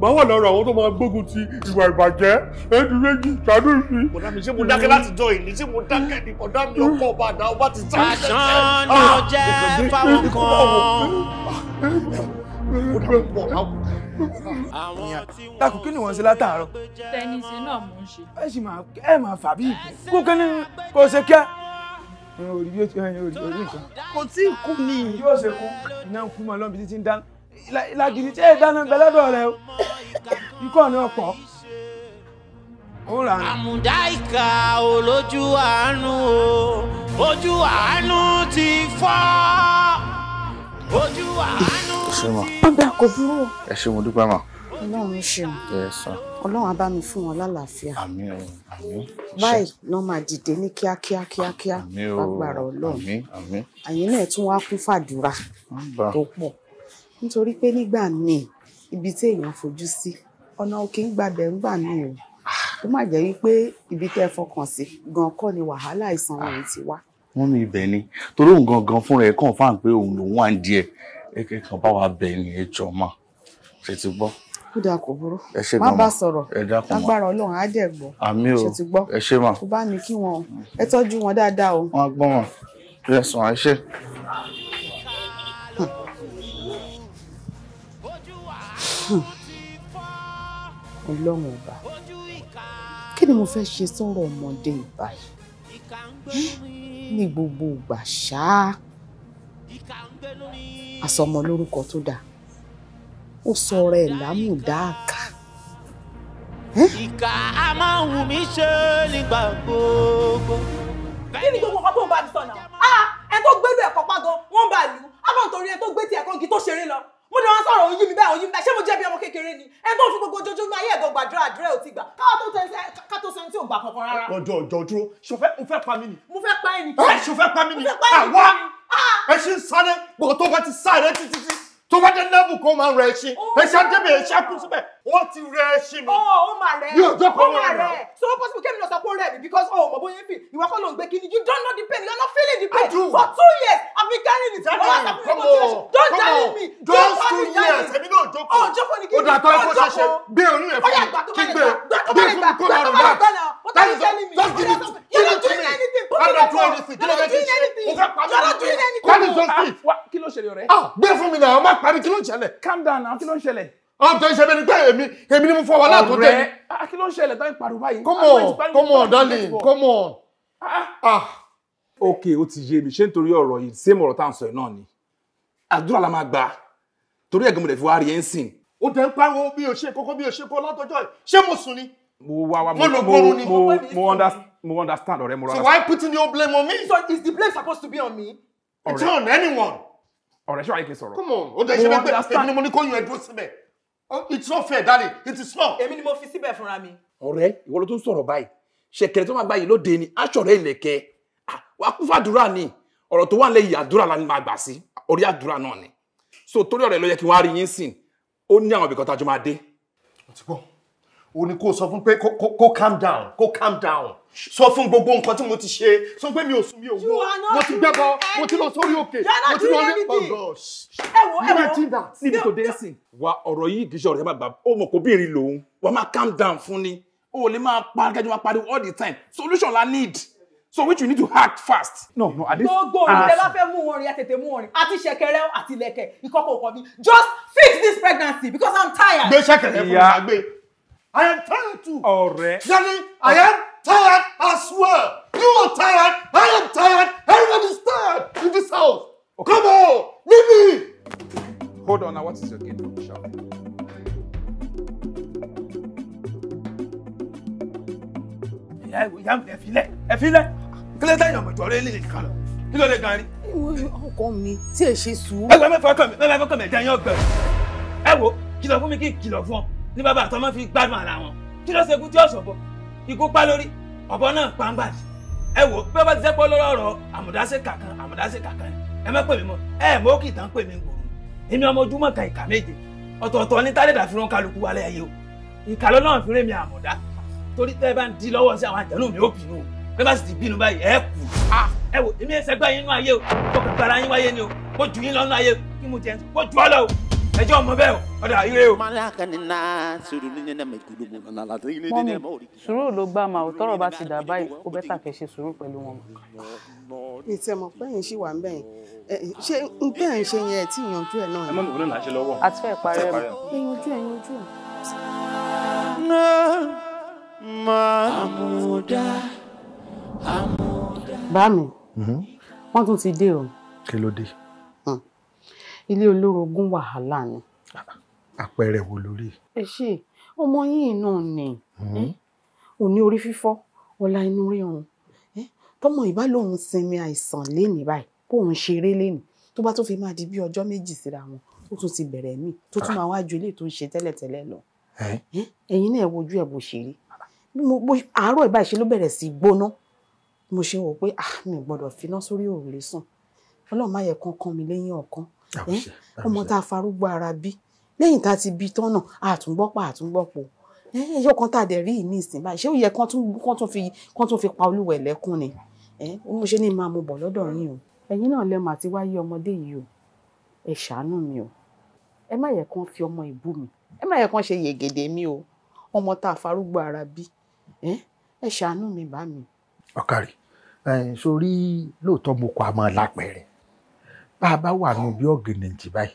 màá wà lára àwọn tó máa gbógun ti ìwà ìbàjẹ́, ẹni méjì ṣàánú mi. Bọ̀dá mi, ṣé mo dákẹ́ láti jọ ìní, ṣé mo dákẹ́ ni? Bọ̀dá mi, ọkọ̀ ọba àdá ọba ti sá. Àṣán ni ó jẹ́ fáwọn kan. Dákun, kí ni wọ́n ṣe látàárọ̀? Tẹnísì náà mò ń ṣe. Ẹ sì máa ẹ máa fà bí ìgbín. Kó kí ni kò ṣe kíá? Orí bí ó ti orí orí nǹkan. Kò tí ì kú ni. Yóò ṣe kú, iná ń kú mọ́ lọ́nbi títí ń dáná. Ìlàgìrì tí ẹ dáná bẹ lọ́dọ̀ rẹ o. Ikọ́ ni ọ̀pọ̀. Ó rà á. Àmùdá ìkà olójú àánú o, ojú àánú ti fọ́, ojú àánú. Ọgbà kò burú o. Ẹ ṣé, mo dúpẹ́ mà. Ọlọ́run ṣeun. Yes sir. Ọlọ́run á bá mi fún wọn lálàáfíà. Àmín o, àmín. Báyìí lọ́ máa dìde ní kíákíá kíákíá. Àmín o. Lágbára Ọlọ́run. Àmín, àmín. Àyìn náà tún wá kún fàdúrà tó pọ̀. Nítorí pé nígbà míì ibi tí èèyàn fojú sí, ọ̀nà òkè ń gbàbẹ̀ ń gbà míì o. Ó má jẹ́ wípé ibi tẹ́ ẹ fọkàn sí gan kọ́ ni wàhálà àìsàn wọ̀nyí ti wá. Wọ́n ní ibẹ̀ ni torí òun gangan fúnra ẹ̀ kàn fáwọn pé òun lòun wà ń díẹ̀, ẹ kàn bá wa bẹ̀ ni, ẹ jọ̀ọ́ mà, ṣe ti gbọ́. Ó dáa, kò burú. Ẹ ṣé má gan bá ma. Sọ̀rọ̀. Ẹ dákun ma. Lágbára Ọlọ́run á dẹ̀ gbọ́. Àmín o. Ṣe ti gbọ́? Ẹ ṣé mà. Kó bá mi kí wọn, ẹ tọ́jú wọn dáadáa o. Wọ́n á gbọ́ wọn. Ẹ sùn, ẹ ṣé. Ọlọ́run ọba, kí ni mo fẹ́ ṣe sọ̀rọ̀ ọmọdé ìbáyìí ní gbogbo ìgbà ṣáá? Àsọmọ lórúkọ tó dáa, ó sọ̀rọ̀ ẹ̀ lámùdáàkà. Ìkà a máa ń wù mí ṣe nígbà gbogbo. Kí ni gbogbo nǹkan tó ń bá mi sọ náà? Ah, ẹ tó gbélú ẹ̀kọ́ pa gan, wọ́n bá lù ú. Àbọ̀ nítorí ẹ tó gbé tí ẹ̀kọ́ igi tó ṣeré lọ. Mo ní wọn sọ̀rọ̀ òun yí mi báyìí, òun yí mi báyìí. Ṣé mo jẹ́ bí ọmọ kékeré ni? Ẹ tó fi gbogbo ojoojúmọ́ ayé ẹ̀gọ́ gbàdúrà, àdúrà ò ti gbà. Káwá tó tẹ ká tó sẹ́ni tí ò gbà kankan rárá. Ọjọ́ ọjọ́ dúró, ṣo fẹ́ pa mí ni? Mo fẹ́ pa ẹ́ ni. Ẹ ṣo fẹ́ pa mí ni? Mo fẹ́ pa ẹ́ ni. Àwa ẹ ṣe ń sáré, gbogbo tó bá ti sáré títí tí tó bá dé level kan máa ń rẹ ẹṣin, ẹṣin á débẹ̀, ẹṣin á kú síbẹ̀, wọ́n ti rẹ ẹṣin mi. Ó máa rẹ̀. Mi ò jókòó Ó máa rẹ̀. rẹ̀. So ó possible kémi lọ sọ pé ó rẹ̀ mi because ó mọ̀ bóyá ń fi ìwọ kọ́ ló ń gbé kíni. You don't know the pain, you are not feeling the pain. I do. For 2 years, I've been carrying it. Darling, Ó wá sọ fún mi come pé ó ti rẹ̀ ṣe. on, Don't come darling on. me. Just Don't call 2 me darling. years, èmi náà jókòó. Ó jókòó ní kí Ó dà tó ẹ kó ṣe ṣe, gbé oyún ẹ̀ Ó yá, fún mi, gbà tó kí bá lè gbé, gbà, gbà tó gbé bá lè fún gbà, mi kó gbà máa tó bá lè relax. gbà náà. What are you telling me? Just give it, You're give not it to doing me. anything. Put I'm it not up. doing anything. Kí ló You're not fẹ́ kí n doing ṣe? anything. Mo fẹ́ pa mí. You're not doing anything. That is just it. Wá, kí ló ṣẹlẹ̀ ọ̀rẹ́? Ah, gbé fún mi náà, má parí, kí ló ń ṣẹlẹ̀? Calm down now, kí ló ń ṣẹlẹ̀? Ọ̀tọ̀ ìṣẹ̀lẹ̀ ni pé èmi ni mo fọ wàhálà tó dé. Ọ̀rẹ́, ah, kí ló ń ṣẹlẹ̀ tó ń pariwo báyìí? Come on, come on, darling, come on. Ok, ó ti yé mi, ṣé nítorí ọ̀rọ̀ yìí, same ọ̀rọ̀ tá à ń sọ yìí náà ni? Àdúrà la máa gbà, torí ẹ̀gbọ́n mo lè fi wá rí ẹ̀ ń sìn. Ó tẹ̀ ń pariwo bí o ṣe kókó bí o ṣe kó látọjọ́ yìí. Ṣé mo sùn ni? Mo wá wá Mo lò gbóòórùn ni. mo understand ọ̀rẹ́, mo So understand. why putting your blame on me? So is the blame supposed to be on me? It's not on anyone. Ọ̀rẹ́, ṣé wàá yẹ kí n sọ̀rọ̀? Come on, ó dẹ̀ ṣe Mo bẹ́ẹ̀ pé understand. èmi ni mo ní kó yún ẹ dúró síbẹ̀. Oh, it's not fair, darling. It is not. Èmi ni mo fi síbẹ̀ fúnra mi. Ọ̀rẹ́, ìwọ ló tún sọ̀rọ̀ báyìí. Ṣẹ̀kẹ̀rẹ̀ tó máa gbá yìí lóde ni, aṣọ rẹ̀ ìlẹ̀kẹ̀. Wàá kún fàdúrà ni. Ọ̀rọ̀ tó wà lẹ́yìn àdúrà la ní máa gbà sí. Orí àdúrà náà ni. So torí ọ̀rẹ́ ló yẹ kí wọ́n á rí yín sìn. Ó ní àwọn ibìkan tá a jọ máa dé. O ní kó sọ fún pé kó calm down, kó calm down. Sọ fún gbogbo nǹkan tí mo ti ṣe, sọ pé mi ò sùn, mi ò wò, mo ti gbẹ́bọ, mo ti lọ sórí òkè, mo ti lọ ní. Oh gosh. Ẹ wo, ẹ wo. Imagine that. Níbi tó dé sìn. Wa ọ̀rọ̀ yìí kì í ṣe ọ̀rọ̀ yẹn máa gbà, ó mọ̀ kó bìnrin lòun, wàá máa calm down fún ni. O lè máa pa kẹjọ máa pariwo all the time. Solution la need. So which you need to act fast. No, no, at this. Gbogbo òrìn tẹ bá fẹ́ mú wọn rìn, ẹ tètè mú wọn rìn. Àti ṣẹ̀kẹ̀rẹ̀ àti ìlẹ̀kẹ̀, ìkọ̀kọ̀ ọkọ mi. Just fix this pregnancy because I'm tired. Gbé ṣẹ̀kẹ̀rẹ̀ fún mi, àgbẹ̀. I am tired too. Ọ̀rẹ́. Daddy, I am tired as well. You are tired, I am tired, everybody's tired in this house. Okay. Come on, leave me. Hold on now, what is your game? Shout. Ìyá mi, ẹ filẹ̀, ẹ filẹ̀. Kí ló dé ìyàmọ̀ ìjọ̀rọ̀ ilé ìkan lọ? Kí ló dé gan rí? Ọkọ mi tí ẹ ṣe sùúrù. Ẹ gbọ́ mẹ́fà kàn mí, mẹ́fà kàn mí, ẹ̀jẹ̀ yín ọgbẹ̀. Ẹ wo, kìlọ̀ fún mi kí n kìlọ̀ fún ọ. Ní bàbá àtọmọ fi gbádùn ara wọn. Kí ló ṣe ikú tí ọ̀sọ̀ bọ̀? Ikú pa lórí, ọ̀bọ náà pàǹgbà. Ẹ wo, bí wọ́n bá ti jẹ́ pọ́ lọ́rọ̀ ọ̀rọ̀ àmọ̀dáṣe kàkan, àmọ̀dáṣe kàkan. Ẹ má pè mí mọ́, ẹ mọ́ kì í tán pè mí gbòòrò. Èmi ọmọ ojúmọ̀ kan ìkà méje. Ọ̀tọ̀ọ̀tọ̀ ní tálẹ̀dà fi rán kálukú wálé ayé o. Ìkà lọ́nà fi rán mi àmọ̀dá. Torí tẹ́ ẹ bá ń di lọ́wọ́ sí àwọn àjẹnú mi ó bínú o. Bí wọ́n bá sì ti bínú báyìí, ẹ kú. Ẹ wò, èmi ẹsẹ̀ gbá yín nínú ayé o. Mo kàn gbára yín wáyé ni o. Mo jù yín lọ nínú ayé o. Kí mo jẹ mo jù ọ lọ o. Ẹjọ́ ọmọ bẹ́ẹ̀ o. Ọ̀dà ire o. Mọ́mì, sùúrù ló gbà máa ò tọ́rọ̀ bá ti dà báyìí, ó bẹ́tà kẹ́ ṣe sùúrù pẹ̀lú wọn. Mi ti ẹ̀ mọ̀ pé ẹ̀yin ṣì wà ń bẹ̀ yẹn. Ṣé n tẹ́ ẹ̀ ń ṣe yẹn ẹ̀ tí ìyanjú ẹ̀ náà Ẹ má mọ̀ náà là ń ṣe lọ́wọ́. Àti fẹ́ parí ẹ̀ mọ́. Ẹ yanjú ẹ̀, yanjú ẹ̀. Bá mi, wọ́n tún ti dé o. Kí ló dé? Ilé olórogún wàhálà ni. Àpẹẹrẹ wo lórí? Ẹ ṣe, ọmọ yìí náà ni. Òní orí fífọ́, ọ̀la inú rírun. Tọmọ ìbá lòun sinmi àìsàn lénìí báyìí, kóun ṣeré lénìí. Tó bá tún fi máa di bí ọjọ́ méjì síra wọn, ó tún ti bẹ̀rẹ̀ míì, tó tún máa wá ju eléyìí tó ń ṣe tẹ́lẹ̀tẹ́lẹ̀ lọ. Ẹ̀yin náà wojú ẹ̀ bó ṣe rí. Àárọ̀ ìbáyìí ṣe ló bẹ̀rẹ̀ sí gbóná. Mo ṣe wò pé mi ò gbọ́dọ̀ finá sórí òrùlé sùn. Ọlọ́run má yẹ kankan mi lẹ́yìn ọ̀kan. Ọmọ tá a farúgbó ara bí lẹ́yìn tá a ti bí tán náà, àtúngbọ́pọ̀ àtúngbọ́pọ̀ ẹyọ kan tá a dẹ̀ rí ní ìsìn báyìí, ṣé ó yẹ kán tún fi pa olúwẹ̀ lẹ́kún ni? Mo ṣe ní máa mú bọ̀ lọ́dọ̀ yín o. Ẹ̀yin náà lẹ́mọ̀ àti wáyé ọmọdé yìí o. Ẹ ṣàánú mi o. Ẹ má yẹ kán fi ọmọ ìbú mi, ẹ má yẹ kán ṣe yègèdè mi o. Ọmọ tá a farúgbó ara bí, ẹ ṣàánú mi bá mi. Ọ̀kàrí, sórí lóòótọ́ mo kọ àmọ́ lápẹ̀rẹ̀ bá a bá wà nù bí ọ̀gìnìntì báyìí,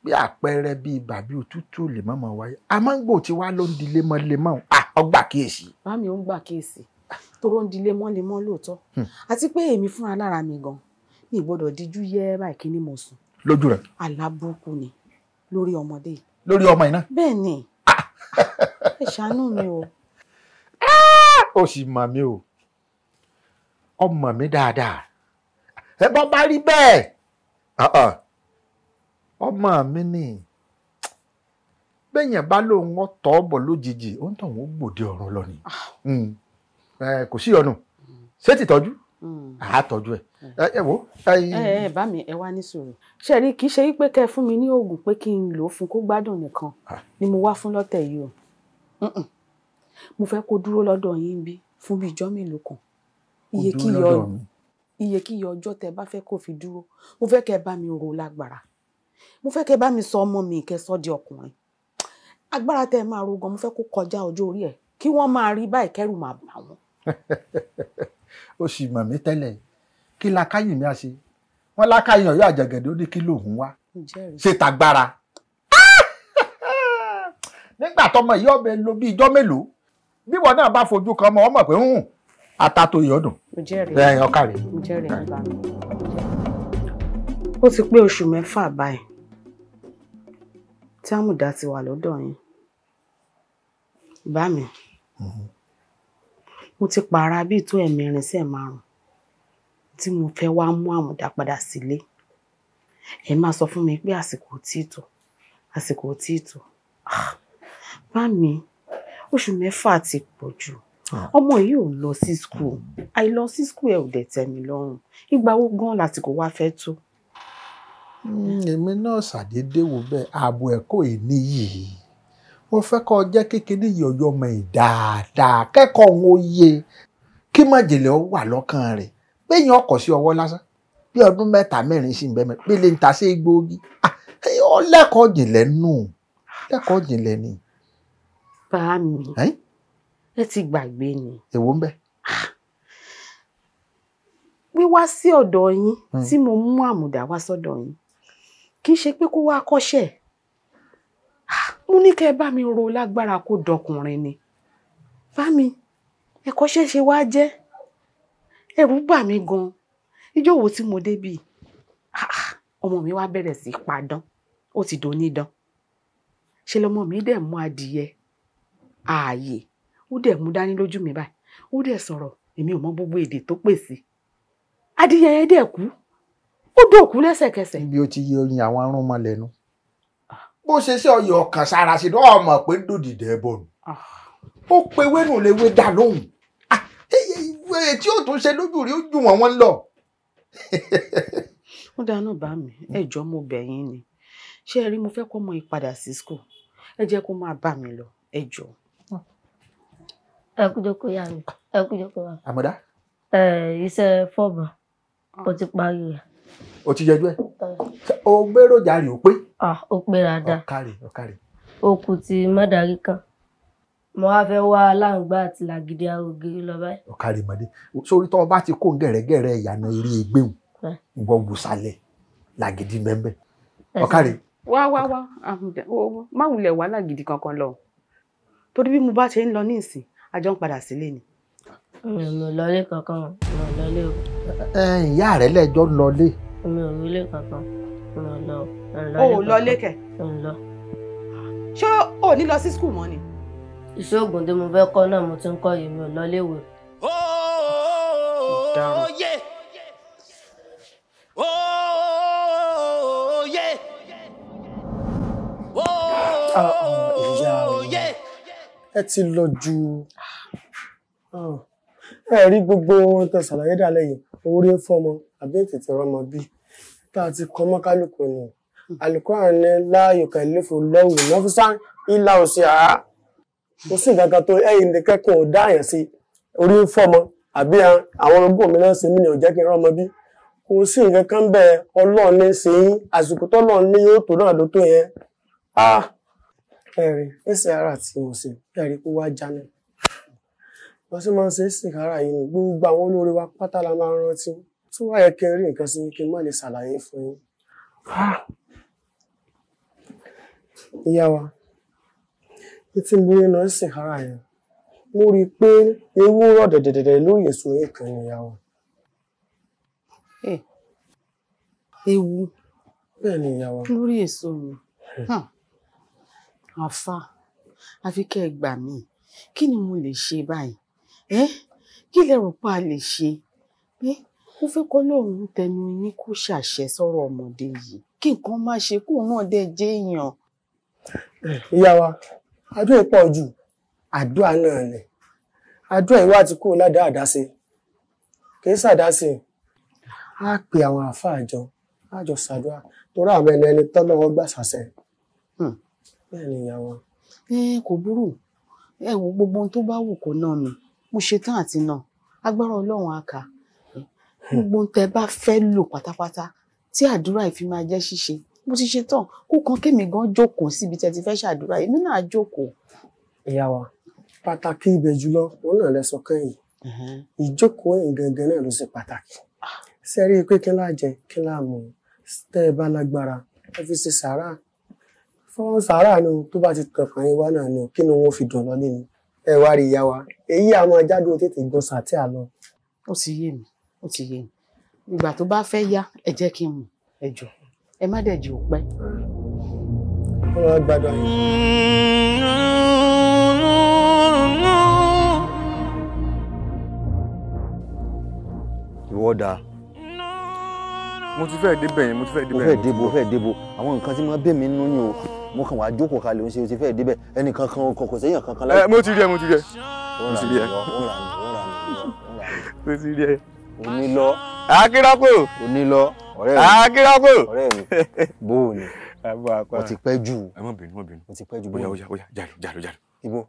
bí àpẹẹrẹ bíi bàbí òtútù lè mọ̀mọ́ wáyé, àmọ́ ń gbò tí wàá ló ń di lemọ́lemọ́, ọgbà kíyèsí. Bámi ò ń gbà kíyèsí toró ń di lemọ́lemọ́ lóòótọ́, àti pé èmi fúnra lára mi gan mi gbọ́dọ̀ díjú yẹ́ báyìí kí ni mo sùn. Lójú rẹ. Àlá burúkú ni lórí ọmọdé yìí. Lórí ọmọ yìí náà. Bẹ́ẹ̀ ni, ẹ ṣàánú mi o. Ó sì mọ̀ mí o, ọmọ mi dáadáa. Ẹ bọ́ bá rí bẹ́ẹ̀, ọmọ mi ni bẹ́yẹn bá lóun ọ̀tọ̀ bọ̀ lójijì, ó ń tàn wọ́n gbòde ọ̀run lọ ni. Kò sí ọ̀nà ṣé ti tọ́jú àtọ́jú ẹ̀ ẹ wo. Ẹ bá mi, ẹ wá ní sùúrù. Ṣe rí, kì í ṣe wípé kẹ́ ẹ fún mi ní oògùn pé kí n lò ó fún kó gbádùn nìkan ni mo wá fún lọ́tẹ̀ yìí o. Mo fẹ́ kó dúró lọ́dọ̀ yín bí fún bí ijọ́ mélòó kan. Iyekíye ọjọ́ tẹ́ bá fẹ́ kó fi dúró, mo fẹ́ kẹ́ bá mi rò lágbára. Mo fẹ́ kẹ́ bá mi sọ ọmọ mi kẹ́ sọ di ọkùnrin. Agbára tẹ́ máa ro gan, mo fẹ́ kó kọjá ọjọ́ orí ẹ̀, kí wọ́n máa rí báyìí kẹ́rù máa bà wọ́n. Ó sì mọ̀ mí tẹ́lẹ̀, kí lakáyìn mi á ṣe? Wọ́n lákàyìn ọ̀yọ́ àjàgẹ̀dẹ̀ ó ní kí lòun wá ṣe tàgbára. Nígbà tọmọ yìí ọbẹ̀ lo bí ijọ́ mélòó, bí wọn náà bá fojú kan ọmọ ọmọ pé ata tó yọdùn. Ọkàrẹ. Ó ti pé oṣù mẹ́fà báyìí tí Àmùdá ti wà lọ́dọ̀ yín. Bá mi, mo ti pààrà bíi tó ẹ̀mẹrin sí ẹ̀márùn tí mo fẹ́ wá mú Àmùdá padà sílé. Ẹ máa sọ fún mi pé àsìkò tí tó, àsìkò tí tó. Bá mi, oṣù mẹ́fà ti pọ̀ jù. Ọmọ yìí ò lọ sí skul, àìlọ sí skul ẹ ò dẹ̀ tẹ́ mi lọ́rùn. Ìgbà wo gan lásìkò wá fẹ́ tó? Èmi náà ṣàdédé wò bẹ́ẹ̀, ààbò ẹ̀kọ́ ìní yìí mo fẹ́ kọ́ jẹ́ kékeré yìí ọyọ́ ọmọ ẹ̀ dáadáa, kẹ́kọ̀ọ́ òun ó yé, kí májèlé ó wà lọ́kàn rẹ̀ péyàn ọkọ̀ sí ọwọ́ lásán bí ọdún 3 4 sí ìbẹ́mẹ̀ pé lè ń ta sí egbòogi. Ó lẹ́kọ̀ọ́ jìnlẹ̀ nù, lẹ́kọ̀ọ́ jìnlẹ̀ ni. Bá mi, ẹ ti gbàgbé ni. Èwo ń bẹ? Wíwá sí ọ̀dọ̀ yín tí mo mú Àmùdá wá sọ́dọ̀ yín, kì í ṣe pé kó wá kọ́ṣẹ́. Mo ní kẹ́ ẹ bá mi ro lágbára kó dọkùnrin ni. Bá mi, ẹ̀kọ́ṣẹ́ ṣe wá jẹ́. Ẹ̀rù bà mí gan. Ijó wo tí mo débì, ọmọ mi wá bẹ̀rẹ̀ sí padán, ó ti donídán. Ṣe lọmọ mi dẹ̀ mú adìyẹ ààyè, ó dẹ̀ mú dání lójú mi báyìí, ó dẹ̀ sọ̀rọ̀, èmi ò mọ gbogbo èdè tó pè sí. Adìyẹ yẹn dẹ̀ kú, ó dòkú lẹ́sẹ̀kẹsẹ̀. Níbi ó ti yẹ oyin àwọn arúnmọ lẹ́nu. Bó ṣe ṣe ọyọ ọkàn sára sí náà mọ̀ pé dòdìdẹ bọ̀ nù. Ó pe wénù léwé dà lóhùn. Ìwé tí ó tún ṣe lójú rí ó jù wọ́n wọ́n lọ. Ó dáná bá mi, ẹ jọ̀ọ́ mo bẹ̀ yín ni. Ṣé ẹ rí, mo fẹ́ kó ọmọ yìí padà sí school. Ẹ jẹ́ kó máa bá mi lọ, ẹ jọ̀ọ́. Ẹ kú jókòó yá mi, ẹ kú jókòó wá. Àmọ̀dá. Ẹ iṣẹ́ fọ́ọ̀bù, mo ti parí rẹ̀. O ti yẹjú ẹ? O gbéròjà rè ó pé? Ó pé dáadáa. Ọ̀kàrè, ọ̀kàrè. Ó kù ti mọ́dàrí kan. Mo wá fẹ́ wá aláǹgbá àti làgídí arògiri lọ báyìí. Ọ̀kàrè mọ̀dé. Sórí tó o bá ti kó gẹ̀rẹ́gẹ̀rẹ́ ìyànà eré egbéhùn, ìwọ wùsàlẹ̀ làgídí mẹ́mbẹ́. Ọ̀kàrè. Wá wá wá, má wulẹ̀ wá làgídí kankan lọ. Torí bí mo bá ṣe ń lọ ní ìsìn, a jọ ń padà sílé ni. Mi ò lọlé kankan, mi ò lọlé o. Ìyá rẹ̀ lẹ́jọ́ ń lọlé. Mi ò rílé kankan, mi ò lọ. O ò lọlé kẹ̀? Mi ò lọ. Ṣé o ò ní lọ sí skul mọ́ ni? Iṣẹ́ òògùn tí mo fẹ́ kọ́ náà mo ti ń kọ́ yìí, mi ò lọ léwe. Ìyá ẹ ti lọ ju ẹ rí gbogbo ohun tó ṣàlàyé dálẹ̀ yìí, orí ń fọmọ àbí tètè rọmọ bí tá a ti kọ mọ́ kálukú ni Al-Qur'an ní láàyò kẹlẹ́fò lọ́wọ́ nọ́físà ìlà òsì àá kò sí nǹkan kan tó ẹ̀yìn nìkan kò dá àyàn sí orí ń fọmọ àbí àwọn ogún mi náà ṣe mí ni ò jẹ́ kí n rọmọ bí kò sí nǹkan kan bẹ́ẹ̀. Ọlọ́run ní ṣe yín, àsìkò tọ́lọ́run ní yóò tó náà ló tó yẹn. Ẹ̀rí ẹsẹ̀ ara tí mo ṣe ẹ̀rí kó wá jáná wọ́n sì máa ń ṣe ìsìnkára yìí ní gbogbo àwọn olóore wa pátá la máa ń rántí tó wá yẹ kí n rí nǹkan sí kí n má lè ṣàlàyé fún yín. Ìyá wa, tí mo rí náà ìsìnkára yẹn, mo rí i pé ewu rọ̀ dẹ̀dẹ̀dẹ̀dẹ̀ lórí èso yìí kan ní ìyá wa. Ewu? Bẹ́ẹ̀ ni ìyá wa. Lórí èso mi. Àfà, àfi kẹ́ ẹ gbà mí, kí ni mo lè ṣe báyìí? Kí lẹ rò pé a lè ṣe? Mo fẹ́ kọ́ lóun tẹnu yín kó ṣàṣẹ sọ̀rọ̀ ọmọdé yìí, kí nǹkan má ṣe kóun náà dẹ̀ jẹ́ èèyàn. Ìyá wa, àdúrà pọ̀ jù, àdúrà náà ni. Àdúrà ìwà ti kúrò ládàá àdáṣe, kì í ṣàdáṣe. Á pe àwọn àáfàá àjọ, á jọ ṣàdúrà, torí àwọn ẹni ẹni tọ́lọ́wọ́ gbà ṣàṣẹ. Bẹ́ẹ̀ ni ìyá wa. Kò burú, ẹ wo gbogbo ohun tó bá wù kó ná mi, mo ṣetán àti ná, agbára Ọlọ́run á kà. Gbogbo ohun tẹ́ bá fẹ́ lò pátápátá tí àdúrà yìí fi máa jẹ́ ṣíṣe, mo ti ṣetán. Kó kan kémi gan jókòó síbi tẹ́ ti fẹ́ ṣàdúrà, èmi náà jókòó. Ìyá wa, pàtàkì ibẹ̀ jùlọ òun náà lẹ sọ kẹ́yìn. Ìjókòó yìí gangan náà ló ṣe pàtàkì. Ṣé ẹ rí i pé kí láà jẹ, kí láà mu, tẹ́ ẹ bá lágbára, ẹ fi ṣe sàárà. Fọ́n sàárà ni tó bá ti tọkàn yín wá náà ni kí ni wọ́n fi dùn lọ nínú. Ẹ wá rí ìyá wa, èyí àwọn ajáde tètè gbọ́n sàtí àlọ. Ó ti yé mi, ó ti yé mi. Ìgbà tó bá fẹ́ yá, ẹ jẹ́ kí n mọ̀, ẹ jọ̀ọ́, ẹ má dẹ̀ jẹ́ ó pẹ́. Ọlọ́run gbàdúrà yín. Ìwọ dáa. Mo ti fẹ́ débẹ̀ yẹn, mo ti fẹ́ débẹ̀. Mo fẹ́ débò, mo fẹ́ débò. Àwọn nǹkan tí mo bẹ̀ mí nínú ni o. Mo kàn wá jókòó kalẹ̀, ó ń ṣe o ti fẹ́ débẹ̀. Ẹnìkan kan kò sẹ́yìn kankan láyé. Mo ti rí ẹ, mo ti rí ẹ. Ó rà mí yọ, ó rà mí, ó rà mí yọ, ó rà mí. Ó ti rí ẹ. Onílọ. Akírọ́pò. Onílọ. Ọ̀rẹ́ mi. Akírọ́pò. Ọ̀rẹ́ mi. Bó o ní. O ti pẹ́ jù. Ẹ má bínú, má bínú. O ti pẹ́ jù. Bóyá, bóyá, bóyá, jalo, jalo, jalo. Ibo.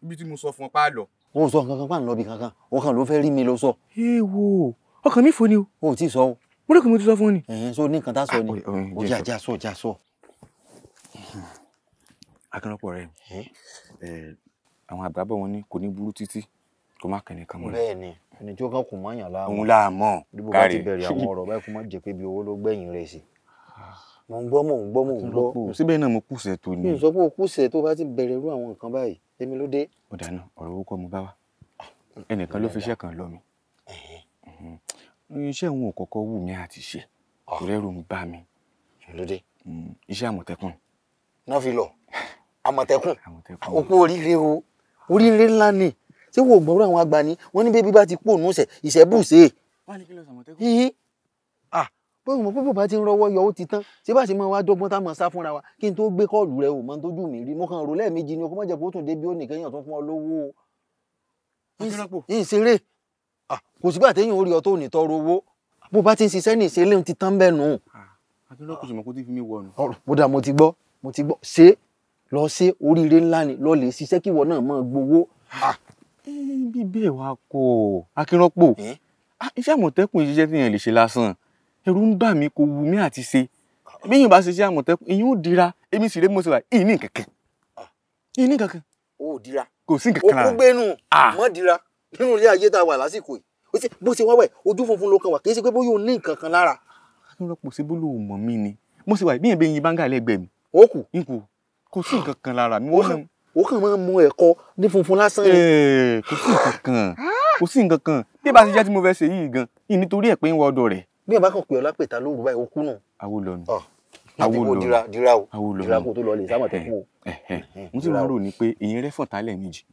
Ibi tí mo sọ fún ọ pa á lọ. O sọ nǹkan kan pa ń lọ bí kankan. O kàn ló fẹ́ rí mi ló sọ. Èèwọ̀, ọkàn mi fò ni o. O ò tí ì sọ o. Mo rò pé mo ti sọ fún ọ ni. Ẹ̀hẹ́n, so ní nǹkan tá a sọ ni. O jà jà sọ, jà sọ. Akínrọ́pọ̀ ọ̀rẹ́ mi. Àwọn àgbà bọ̀ wọ́n ní kò ní burú títí kó má kẹ́ni kan mọ́. Bẹ́ẹ̀ ni, ẹni tí ó kàn kò mọ̀yàn láàmú. Òun là mọ̀. Bí bó bá ti bẹ̀rẹ̀ àwọn ọ̀rọ̀ báyìí kó má jẹ́ pé bí owó ló gbẹ̀yìn rẹ̀ sí. Mò ń gbọ́, mò ń gbọ́, mò ń gbọ́. Síbẹ̀ náà mo kùsẹ̀ tó ni. Mi ò sọ pé o kùsẹ̀ tó bá ti bẹ̀rẹ̀ irú àwọn nǹkan báyìí. Èmi ló dé. Ó dáná, ọ̀rọ̀ owó kọ́ mo bá wá. Ẹnìkan ló fi iṣẹ́ kan lọ mi. Iṣẹ́ òun ò kọ́kọ́ wù mí àti ṣe. Torí ẹ̀rù ń bà mí. Èmi ló dé. Iṣẹ́ Àmọ̀tẹ́kùn. Náà fi lọ. Àmọ̀tẹ́kùn. O kú oríire o. Oríire ńlá ni. Ṣé wo gbọ́rọ̀ àwọn àgbà ni? Wọ́n ní bébí bá ti kú òun ṣẹ̀, ìṣẹ́bùṣe. Yíyí. Bó mọ̀ pé bó bá ti ń rọwọ́ yọ ó ti tán. Ṣé bá ṣe máa wá dọ́gbọ́n tá máa sá fúnra wa kí n tó gbé kọ́ọ̀lù rẹ ò mọ tójú mi rí. Mo kàn rò lẹ́ẹ̀mejì ni o kó má jẹ́ kó tún dé bí ó nìkan tó fún ọ lówó o. Yìí ṣeré. Kò sígbà téèyàn ó rí ọ tó ní tọrọ owó. Bó bá ti ń ṣiṣẹ́ ní ìṣeré ti tán bẹ́ẹ̀ nù. Akínrọ́pọ̀ sì mọ̀ kó tí fi mí wọnù. Ó dà, mo ti gbọ́, mo ti gbọ́. Ṣé lọ ṣe oríire ńlá ni lọ lè ṣiṣẹ́ kí ìwọ náà máa gbowó. Bí bẹ́ẹ̀ wá kọ́ Akínrọ́pọ̀, iṣẹ́ Àmọ̀tẹ́kùn iṣẹ́ tí èèyàn lè ṣe lásán. Ẹ̀rù ń bà mí, kò wù mí àti ṣe. Bí èèyàn bá ṣe iṣẹ́ Àmọ̀tẹ́kùn, èèyàn ò dira. Èmi sì rè mo ṣe wà, ìní kankan. Ìní kankan. O ò dira. Kò sí nǹkan kan lára. O kú gbénu, mọ́ dira. Nínú ilé ayé tá a wà lásìkò yìí. Bó ṣe wá wẹ̀, ojú funfun ló kan wà, kì í ṣe pé bóyá o ní nǹkan kan lára. Akínrọ́pọ̀ ṣe bó ló mọ̀ mí ni. Mo ṣe wà, bí èèyàn bẹ yin báńgà lẹ́gbẹ̀ẹ́ mi. O kù. N kù. Kò sí nǹkan kan lára mi. O kàn máa ń mu ẹ̀kọ ní funfun lásán ni. Kò sí nǹkan kan. Kò sí nǹkan kan. Bí bá ṣe jẹ́ tí mo fẹ́ ṣe yìí gan, nítorí ẹ̀ pé ń wọ ọ̀dọ̀ rẹ̀. Bí ẹ bá kàn pè ọ́ lápèta lóru báyìí, o kú nù. Awo lọ ni. Awo lọ. Dira dira o. Dira kó tó lọ lè sámọ̀tẹ́kùn o. Mo sì máa ń rò ní pé èyí rẹ́ fọ̀tá lẹ́ẹ̀mejì.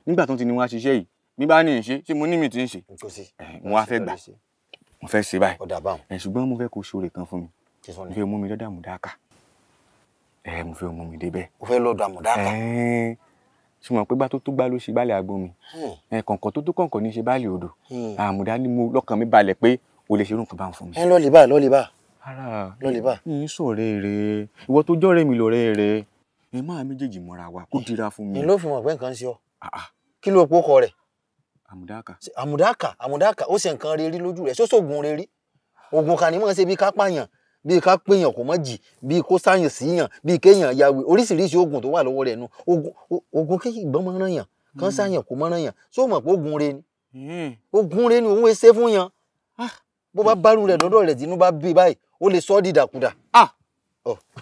Nígbà tó ti ní wọ́n á ṣiṣẹ́ yìí, mi bá ní ìṣe, ṣé mo ní mi ti ń ṣe? Mo wá fẹ́ gbà. Mo fẹ́ ṣe báyìí. Ṣùgbọ́n mo fẹ́ kó ṣoore kan fún mi. Mo fẹ́ mú mi lọ́dọ̀ Àmùdákà. Mo fẹ́ mú mi débẹ̀. O fẹ́ lọ́dọ̀ Àmùdákà? Ṣùgbọ́n pé gbá tó tó gbá ló ṣe gbálẹ̀ agbọ́n mi. Kọ̀ǹkọ̀ tó tó kọ̀ǹkọ̀ ní ṣe báàlì odò. Àmùdá ni mo lọ́kàn mi balẹ̀ pé o lè ṣe irú nǹkan bá ń fún mi. Ẹ lọ́ọ̀lì bá, lọ́ọ̀lì bá. Ara lọ́ọ̀lì bá. Mi ń sọ̀rẹ́ rẹ. Ìwọ tó jọ́rẹ́ mi lọ̀rẹ́ rẹ. Ẹ máa méjèèjì mọ́ra wa kó dira fún mi. Ni ló fi mọ̀ pé nǹkan ń ṣe ọ. Kí ló pọ̀ kọ rẹ̀? Àmùdákà. Àmùdákà, Àmùdákà, ó ṣe nǹkan rere lójú rẹ̀, ṣóṣògùn rere. Ògùn kan ní mọ̀ ṣe bí ká pààyàn, bí ká péyàn kò mọ̀ jì, bí kó sáyàn síyàn, bí kéèyàn yàwé, oríṣiríṣi oògùn tó wà lọ́wọ́ rẹ̀ nu. Oògùn kéèyàn ìgbọ́n mọ́ ràn yàn, kán sáyàn kò mọ́ ràn yàn. Ṣó mọ̀ pé oògùn re ni? Oògùn re ni òun ṣe fún yàn. Bó bá bárù rẹ̀ lọ́dọ̀ rẹ̀ tínú bá bí báyìí, ó lè sọ ọ́ dìdàkudà.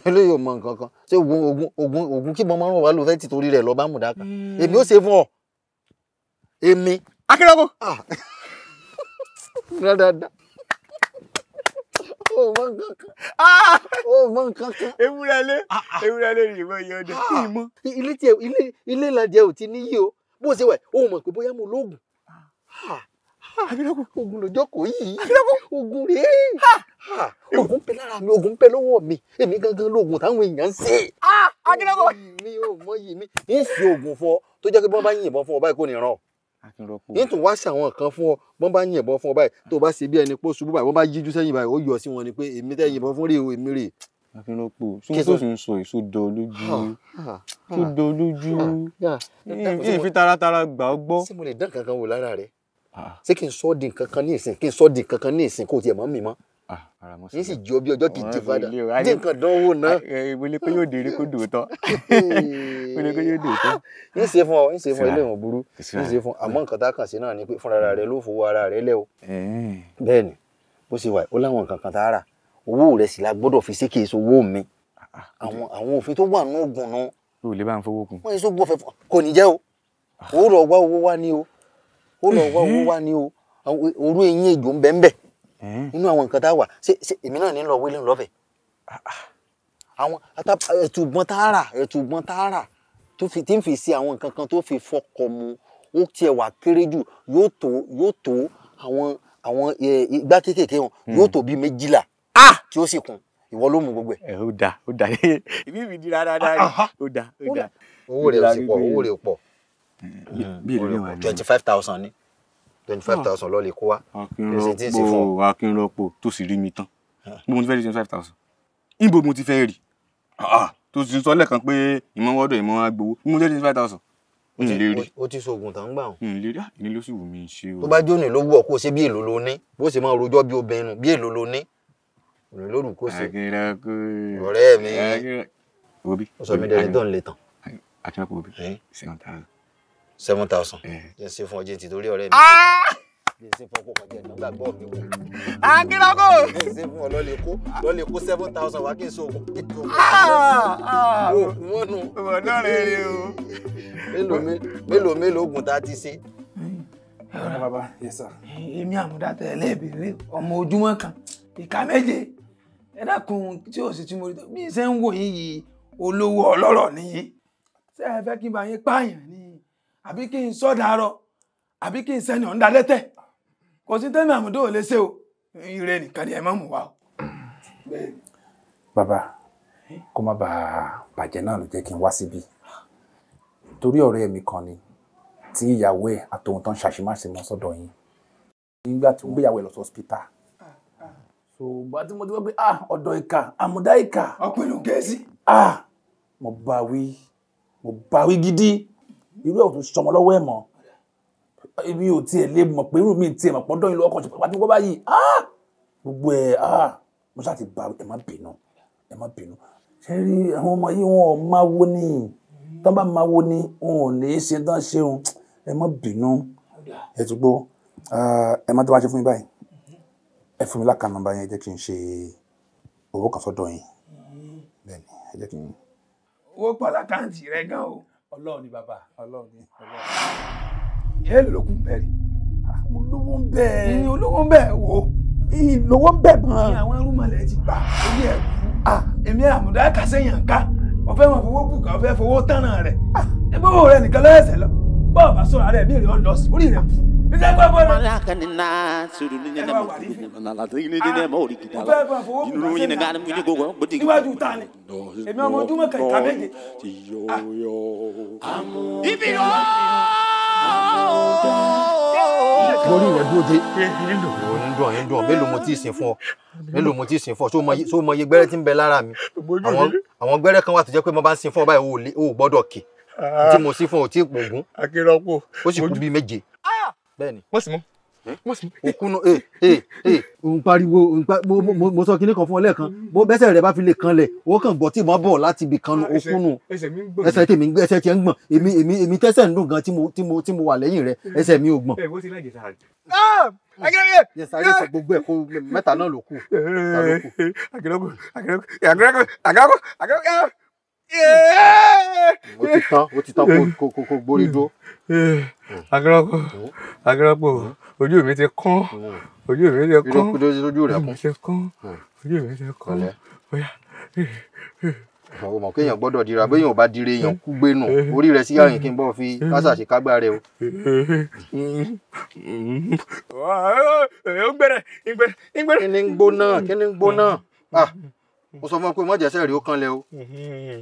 Eléyìí ò mọ nǹkan kan. Ṣé oògùn kí bọ́n máa ń wà ló fẹ́ tìtorí rẹ̀ lọ bá Àmùdákà? Èmi ó ṣe fún ọ. Èmi. Akínrọ́pọ̀. Dáadáa. O mọ nǹkan kan. O mọ nǹkan kan. Ewúrẹ́ lé ní ìmọ̀ iye ọdẹ. Ìmọ̀. Ilé tiẹ̀ ilé ìlàjẹ ò ti níyì o. Bó ṣe wẹ̀, o mọ̀ pé bóyá mo lóògùn. Akínrọ́pọ̀. Oògùn ló jókòó yìí. Akínrọ́pọ̀. Oògùn rèé. Oògùn ń bẹ lára mi, oògùn ń bẹ lọ́wọ́ mi. Èmi gangan lóògùn táwọn èèyàn ń ṣe. Akínrọ́pọ̀. Mi ò mọ yìí mi. Ń fi oògùn fún ọ tó jẹ́ pé bí wọ́n bá yìnbọn fún ọ báyìí kò ní ràn ọ́. Yín tún wá ṣàwọn kan fún ọ, bọ́n bá yìnbọn fún ọ báyìí tó bá ṣe bí ẹni pé ó ṣubú báyìí, wọ́n bá yíjú sẹ́yìn báyìí, ó yọ sí wọn ni pé èmi tẹ́ yìnbọn fún rèé o, èmi rèé. Akínrọ́pọ̀, sóhun tó sì ń sọ èso dán lójú. Tó dán lójú. Yìí fi taratara gbà ọ́ gbọ́. Ṣé mo lè dán kankan wò lára rẹ? Ṣé kí n sọ di nǹkan kan ní ìsìn, kí n sọ di nǹkan kan ní ìsìn kó tiẹ̀ mọ́ mi mọ́? Yín sì jọ bí ọjọ́ kejì padà. Dín nǹkan dánwò náà. Mo lè pé yóò dèrè kó dòótọ́. Mo lè pé yóò dòótọ́. Ń ṣe fún ọ, ń ṣe fún ilé ìwọ̀n burú. Ń ṣe fún àmọ́ nǹkan tá a kàn sí náà ni pé fúnra rẹ ló fowó ara rẹ lẹ́ o. Bẹ́ẹ̀ ni, bó ṣe wà ó láwọn nǹkan kan tá a rà. Owó rẹ sì la gbọ́dọ̀ fi ṣe kí èso owó mi. Àwọn òfin tó wà nínú oògùn náà. O lè bá ń fowó kún. Wọ́n yẹn sógun ọ̀fẹ́ kò ní jẹ́ o. Ó lọ wá owó wá ní o. Ó lọ wá owó wá ní o. Orú eyín ejò ń bẹ ń bẹ. Nínú àwọn nǹkan tá a wà, ṣé èmi náà ní lọ wílé lọ́fẹ̀ẹ́. Àwọn ẹ̀tùgbọ́n tá a rà, tó fi tí ń fi ṣe àwọn nǹkan kan tó fi fọkọ̀ mu, ó tiẹ̀ wà kéré jù, yóò tó àwọn igbá kéékèèké wọn, yóò tó bíi 12 tí ó sì kún. Ìwọ ló mú gbogbo ẹ̀. Ó dáa, ó dáa. Ìbí mi dira dáadáa ni. Ó dáa, ó dáa. Owó rẹ̀ ò sì pọ̀, owó rẹ̀ ò pọ̀. Bí èlò ní wà ní. 25,000 ni, 25,000 lọ lè kó wa. Akínrọ́pò, Akínrọ́pò, tó sì rí mi tán. Mo ti fẹ́ rí 25,000. Níbo mo ti fẹ́ rí? Tó sì sọ lẹ́ẹ̀kan pé ìmọ̀ wọ́dọ̀ ìmọ̀ wá gbowó. Mo ti fẹ́ rí 25,000. N lè rí. O ti sọ̀gùn tán gbà wọn. N lè rí. Ìní ló sì wù mí ṣe o. Tó bá jóni ló wù ọ́ kó ṣe bí èlò ló ní. Bó ṣe máa rojọ́ bí obìnrin nù, bí èlò ló ní. Òní lóru kó ṣe. Akínrọ́pò. Ọ̀rẹ́ mi. Obi. Ó sọ mi dẹni tó ń le tán. Akínrọ́pò obi. 7,000. 7,000. Jẹ́ ṣe fún ọjọ́ ìtìtorí ọ̀rẹ́ mi. Jẹ́ ṣe fún ọkọ̀ kọjá ìgbàgbọ́ mi wò. Akínrọ́pò. Jẹ́ ṣe fún ọ lọ́lẹ̀ kó 7,000 wá kí n so oògùn. Oògùn wọn nù. Ọ̀dọ́ rẹ̀ rí o. Mélòó mélòó oògùn tá a ti ṣe. Bàbá, yes sir. Èmi àmúdá tẹ̀lé ìbéèrè ọmọ ojúmọ́ kan ìka méje. Ẹ dákun tí ò sì tí mo rí tó bí ṣe ń wò yín yìí olówó ọlọ́rọ̀ nìyí. Ṣé ẹ fẹ́ kí n bá yín pààyàn ni? Àbí kí n sọ́dàárọ̀? Àbí kí n sẹ́ni ọ̀ǹda lẹ́tẹ̀? Kò sí tẹ́mi àmúdó ò lè ṣe o. Ire nìkan ni ẹ má mú wa o. Bàbá, kó má bàa bàjẹ́ náà ló jẹ́ kí n wá síbí. Torí ọ̀rẹ́ mi kan ni tí ìyàwó ẹ̀ àtòun tán ṣàṣemáṣe mọ́ sọ́dọ̀ yín. Nígbà tí wọ́n gbéyàwó ẹ̀ lọ sí hospital. So ìgbà tí mo ti wọ́n pé ah ọ̀dọ̀ ìkà, àmúdá ìkà. Ọ̀pìnlù gẹ̀ẹ́sì. Ah mo bá wí gidi. Irú ẹ̀ ò tún sọmọ lọ́wọ́ ẹ̀ mọ́. Ibi ò tiẹ̀ lè mọ̀ pé irú mi tiẹ̀ mọ̀ pọ́ndọ́ yín lọ́wọ́ kan ṣe pàtó wọ́n báyìí. Ah gbogbo ẹ̀ ah mo ṣáà ti bá ẹ má bínú, ẹ má bínú. Ṣé rí àwọn ọmọ yìí wọn ò máa wo ni? Tán bá máa wo ni wọn ò ní í ṣe tán ṣeun. Ẹ má bínú. Ẹ ti gbọ́. Ẹ má tó wá ṣe fún mi báyìí. Ẹ fún mi láka nọ́mbà yẹn, ẹ jẹ́ kí n ṣe owó kan sọ́dọ̀ yín. Bẹ́ẹ̀ni, ẹ jẹ́ kí n. Owó pọ̀ lákàntì rẹ gan o. Ọlọ́run ni bàbá, Ọlọ́run ni. Èèlò ló kún bẹ́ẹ̀ rí. Mo lówó ń bẹ́ẹ̀. Ìyìn olówó ń bẹ́ẹ̀ wò. Ìyìn lówó ń bẹ́ẹ̀ gan. Ìyìn àwọn irúnmọlẹ̀ ti gbà orí ẹ̀ kú. Èmi àmùdá kàṣẹ́yàn ká. Ọ̀fẹ́ wọn fowó bù ká, ọ̀fẹ́ fowó tánà rẹ̀. Ẹgbẹ́ owó rẹ̀ nìkan lọ́yẹ̀sẹ̀ lọ. Bọ́ọ̀ bá sọ̀rọ̀ rẹ̀ mí rẹ̀ ọ́ lọ sí orí rẹ̀ kú. Níwájú ta ni? Èmi ọmọ ojúmọ́ kan ìka méje. Lórí rẹ̀ dúró dé. Ń dùn ń dùn mélòó mo ti sìn fún ọ? Mélòó mo ti sìn fún ọ? Ṣé o mọ iye gbẹ́rẹ́ tí ń bẹ lára mi? Àwọn gbẹ́rẹ́ kan wà tó jẹ́ pé mo bá ń sin fún ọ báyìí o ò gbọ́dọ̀ kì. Tí mo sí fún ọ tí ì pògún. Akínrọ́pò. Ó sì kú bíi méje. Bẹ́ẹ̀ni. Wọ́n sì mú. Wọ́n sì mú. Òkúnu òun pariwo mo sọ kinní kan fún ọ lẹ́ẹ̀kan bó bẹ́sẹ̀ rẹ bá fi lè kanlẹ̀ ó kàn gbọ́ tí mo bọ̀ láti ibì kan òkúnu ẹsẹ̀ tèmi ń gbé ẹsẹ̀ tiẹ̀ ń gbọ̀n èmi tẹ́sẹ̀ ń dùn gan tí mo wà lẹ́yìn rẹ ẹsẹ̀ mi ò gbọ̀n. Ẹ bó ti lájẹ sára. Yẹ sáré sọ gbogbo ẹ̀ kó mẹ́ta náà ló kù. Akínrọ́pò Akínrọ́pò Akínrọ́pò Akínrọ́pò Akínrọ́pò. Ó ti tán kó gbórí dúró. Akínrọ́pò Akínrọ́pò ojú mi ti kán ojú mi ti kán ojú rẹ kún ojú mi ti kán. O mọ̀ kéèyàn gbọ́dọ̀ dira béèyàn ò bá dire èèyàn kú gbénu orí rẹ̀ sí àrùn kí n bọ́ fi kásà ṣe kágbá rẹ o. Kí ni ń gbóná kí ni ń gbóná mo sọ fún ọ pé mọ̀jẹ̀sẹ̀ rí ó kanlẹ̀ o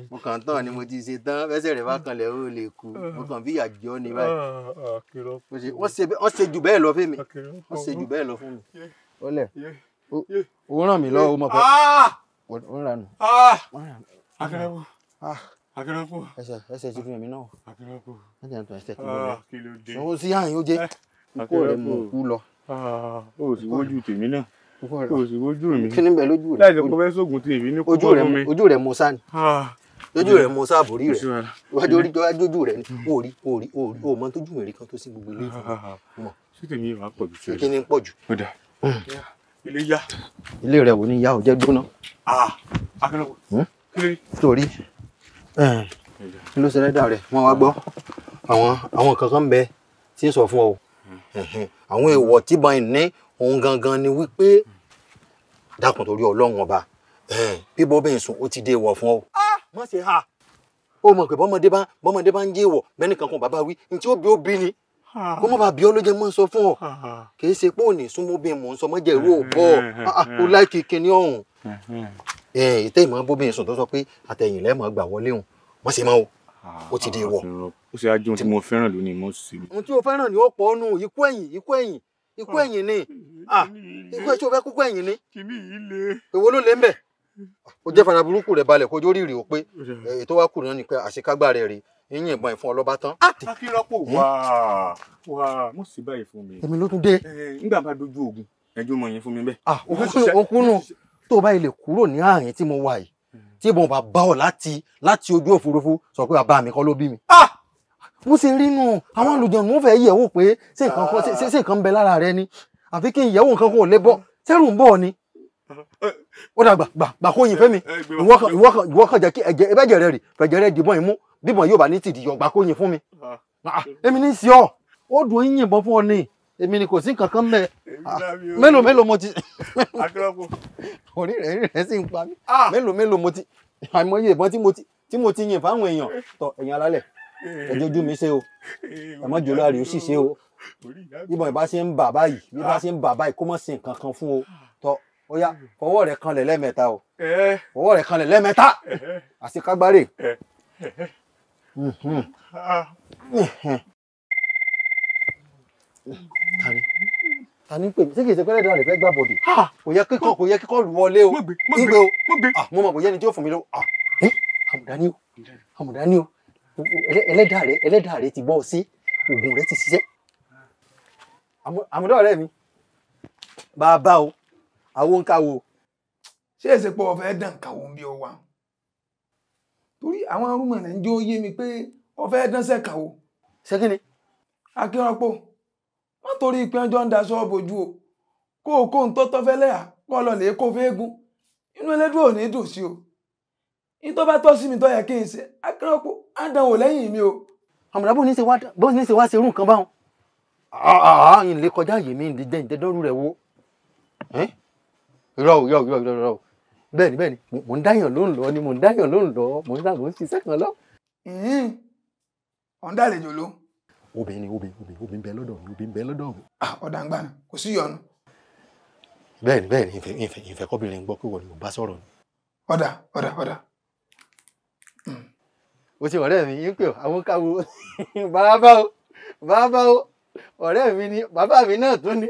mo kàn tán ni mo ti ṣe tán fẹsẹ̀ rẹ̀ bá kanlẹ̀ ó lè kú mo kàn bí ìyà jẹ ọ́ ní báyìí wọ́n ṣe jù bẹ́ẹ̀ lọ fún mi wọ́n ṣe jù bẹ́ẹ̀ lọ fún mi ọlẹ̀ ó ràn mí lọ́wọ́ mo pẹ́ ó ràn nù. Akínrọ́pò Akínrọ́pò ẹsẹ̀ ti dùn mí náà Akínrọ́pò ẹsẹ̀ ti dùn mí ó sí àyìn ó jẹ́ ikú rẹ̀ mú kú lọ. O sì wojú tèmi náà o sì wojú mi. Kí ni bẹ lójú rẹ? Láìsí pé sóògùn tí èmi ní kú fún mi. Ojú rẹ mo sá ni. Ojú rẹ mo sá àbórí rẹ. Wájú orí ojú rẹ ni. O rí o rí o rí o mọ tójú mi rí kan tó sí gbogbo ilé ìfún. Ṣé tèmi yìí wàá pọ̀ jù sí? Kí ni ń pọ̀ jù? Ó dà. Ilé yá. Ilé rẹ wò ní yá ò jẹ́ gbóná. Akínrọ́pò. Torí kí ló ṣẹlẹ̀ dà rẹ̀? Wọ́n wá gbọ́. Àwọn kankan ń bẹ tí ń sọ fún ọ. Àwọn èèwọ̀ tí bá ń ní òun gangan ni wípé dákun torí Ọlọ́run ọba bíbọ́ bẹ́ẹ̀ sùn ó ti dé ìwọ̀ fún ọ. Má ṣe ha ó mọ̀ pé bọ́mọdé bá ń jẹ́ ìwọ̀ bẹ́ẹ̀ nìkan kan bàbá wí ní tí ó bí ó bí ni kó má bàa bí ọ ló jẹ́ mọ́ ń sọ fún ọ kì í ṣe pé òní súnmọ́ bí mò ń sọ mọ́jẹ̀ ìrú ò bọ̀ ó láìkí kinní ọ̀hún. Ìtẹ́ ìmọ̀ bóbìnrin sùn tó sọ pé àtẹ̀yìn lẹ́mọ̀ gbà wọlé òun wọ́n ṣe máa o. Ó ti di ìwọ. Ó ṣe ajé ohun tí mo fẹ́ràn lónìí mọ́ sí mi. Ohun tí o fẹ́ràn ni ó pọ̀ nù ikú ẹ̀yìn ikú ẹ̀yìn ikú ẹ̀yìn ni ikú ẹ̀ tí o fẹ́ kúkú ẹ̀yìn ni. Èwo ló lé ń bẹ̀? Ó jẹ́ fara burúkú rẹ̀ balẹ̀ kójú rírì ó pé ètò wa kù náà ni pé àṣekágbá rẹ̀ rèé yín ìbọn ìfún ọlọ́ba tán. Akínrọ́pò wá wá mo sì báyìí fún mi. Èmi ló tún dé. Nígbà bá dojú ogun ẹjọ́ mọ yẹn fún mi bẹ́ẹ̀. Okunu tó o bá ilé kúrò ní àárín tí mo wà yìí tí ìbọn bá bá ọ láti ojú òfurufú sọ pé bàbá mi kọ́ ló bí mi. Mo ṣe rí nù àwọn àlùjọ̀nù fẹ́ yẹ̀ wò pé ṣé nǹkan ń bẹ lára rẹ ni àfi kí n yẹ̀wò nǹkan kò lè bọ́ sẹ́rù ń bọ̀ ni. Ó dà gbà kó yin fẹ́ mi ìwọ kan jẹ́ kí ẹ̀jẹ̀ ẹbẹ̀jẹ̀ rẹ rì fẹ̀jẹ̀ rẹ dìbọn ìmú bíbọn yóò bá ní tìdí yọ gbà kó yin fún mi. Èmi ní sí ọ ó dùn yín yìnbọn fún ọ ni èmi ni kò sí nǹkan kan mẹ́ mélòó mélòó mo ti orí rẹ̀ sì ń pa mí mélòó mélòó mo ti àìmọye ìbọn tí mo ti yìn fáwọn èèyàn tọ ẹ̀yin alálẹ̀ ẹjọ́ ojú mi ṣe o ẹ̀mọ́ jòló àrè ó sì ṣe o bíbọn ìbá ṣe ń bà báyìí bí bá ṣe ń bà báyìí kó mọ̀ sí nǹkan kan fún o tọ ó yá fọwọ́ rẹ̀ kanlẹ̀ lẹ́ẹ̀mẹ́ta o fọwọ́ rẹ̀ kanlẹ̀ lẹ́ẹ̀mẹ́ta àṣekágbárè. Tani ń pè mí ṣé kìí ṣe pẹ́lẹ́ dára rẹ̀ fẹ́ gbà bọ̀dì kò yẹ kíkọ́ kò yẹ kíkọ́ lù wọlé o ń gbé o mo mọ̀ kò yẹ ni tí ó fún mi lọ Àmùdá ni o Àmùdá ni o ẹlẹ́dàá rẹ̀ ti bọ́ ọ sí oògùn rẹ̀ ti ṣiṣẹ́ Àmùdá ọ̀rẹ́ mi bàbá o àwọn ń káwo. Ṣé èsì pé ọ̀fẹ́ dàn káwo ń bí ọ wà torí àwọn arúmọ̀ rẹ̀ ń jó yé mi pé ọ̀fẹ́ dánṣẹ́ káwo. Ṣé kí ni. Akínrọ́pò wọ́n torí pé ọjọ́ ń daṣọ bojú o kó o kó ń tọ́tọ́ fẹ́ lẹ́yà kó o lọ lè kó fẹ́ẹ́gùn inú ẹlẹ́dùn ò ní dùn sí o ní tó bá tọ́ sí mi tó yẹ kí n ṣe Akínrọ́pò á dán wò lẹ́yìn mi o. Àmùdá bó ní ṣe wá ṣe irú nǹkan báwọn. Ìlé kọjá yèmí mi ìdí jẹ́ ìdẹ́dọ́rú rẹ̀ wo. Irọ́ o irọ́ o irọ́ irọ́ o bẹ́ẹ̀ni bẹ́ẹ̀ni mò ń dáyàn ló ń lọ ni mò ń dáyàn ló ń lọ mò ń dàgbò ń ṣiṣẹ́ kan lọ. Ọ̀n dàlejò ló. Obìnrin obìnrin obìnrin bẹ lọ́dọ̀ mi obìnrin bẹ lọ́dọ̀ mi. Ọ̀dà ń gbà ní kò sí ìyọnu. Bẹ́ẹ̀ni bẹ́ẹ̀ni ìfẹ́ kọ́bìnrin gbọ́ pé wọ́n ni mo bá sọ̀rọ̀ ni. Ọ̀dà ọ̀dà ọ̀dà. O ti ọ̀rẹ́ mi yín pé àwọn káwo bàbá o bàbá o ọ̀rẹ́ mi ni bàbá mi náà tún ni.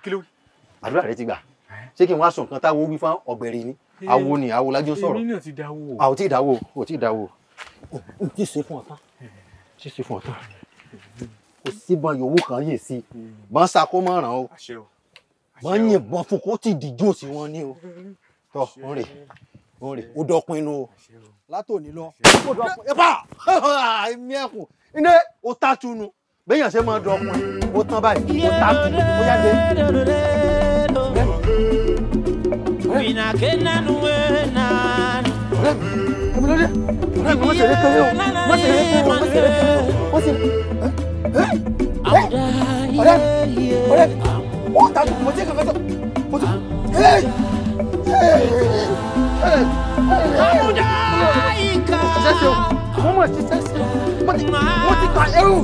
Kí ló wí? Àdúrà rẹ ti gbà ṣé kí n wá sọ nǹkan táwo wí fún ọ̀gbẹ̀rì ni awo ni awo lájọ sọ̀rọ̀. Èmi náà ti dáwó. A ò tí ì dáwó ò tí ì dáwó n tí ṣe fún ọ̀tán tí ṣe fún ọ̀tán kò síbọn yòówù kan yè sí bọ́n sa kó mọ̀ ràn o bọ́n yìnbọn fún kó tí dìjọ́ sí wọn ní o tọ́ ń rè ń rè ó dọ́kun inú o látòní lọ ó dọ́kun ẹ̀pà ẹ̀mí ẹ̀kùn ilé ó tàtúnu béèyàn ṣe máa dọ́kun ó tán báyìí ó tàtú ó yá dé. Ọ̀rẹ́ mi ló dé ọ̀rẹ́ mi wọ́n ṣeré kéré o wọ́n ṣeré kéré o wọ́n ṣeré kéré o wọ́n ṣeré. Ọ̀rẹ́ mi ọ̀rẹ́ mi ó tàtú mo ti kankan tó mo ti. Àmùdá ìkà. Mo mọ̀ ṣiṣẹ́ sí mo ti ta ẹrù.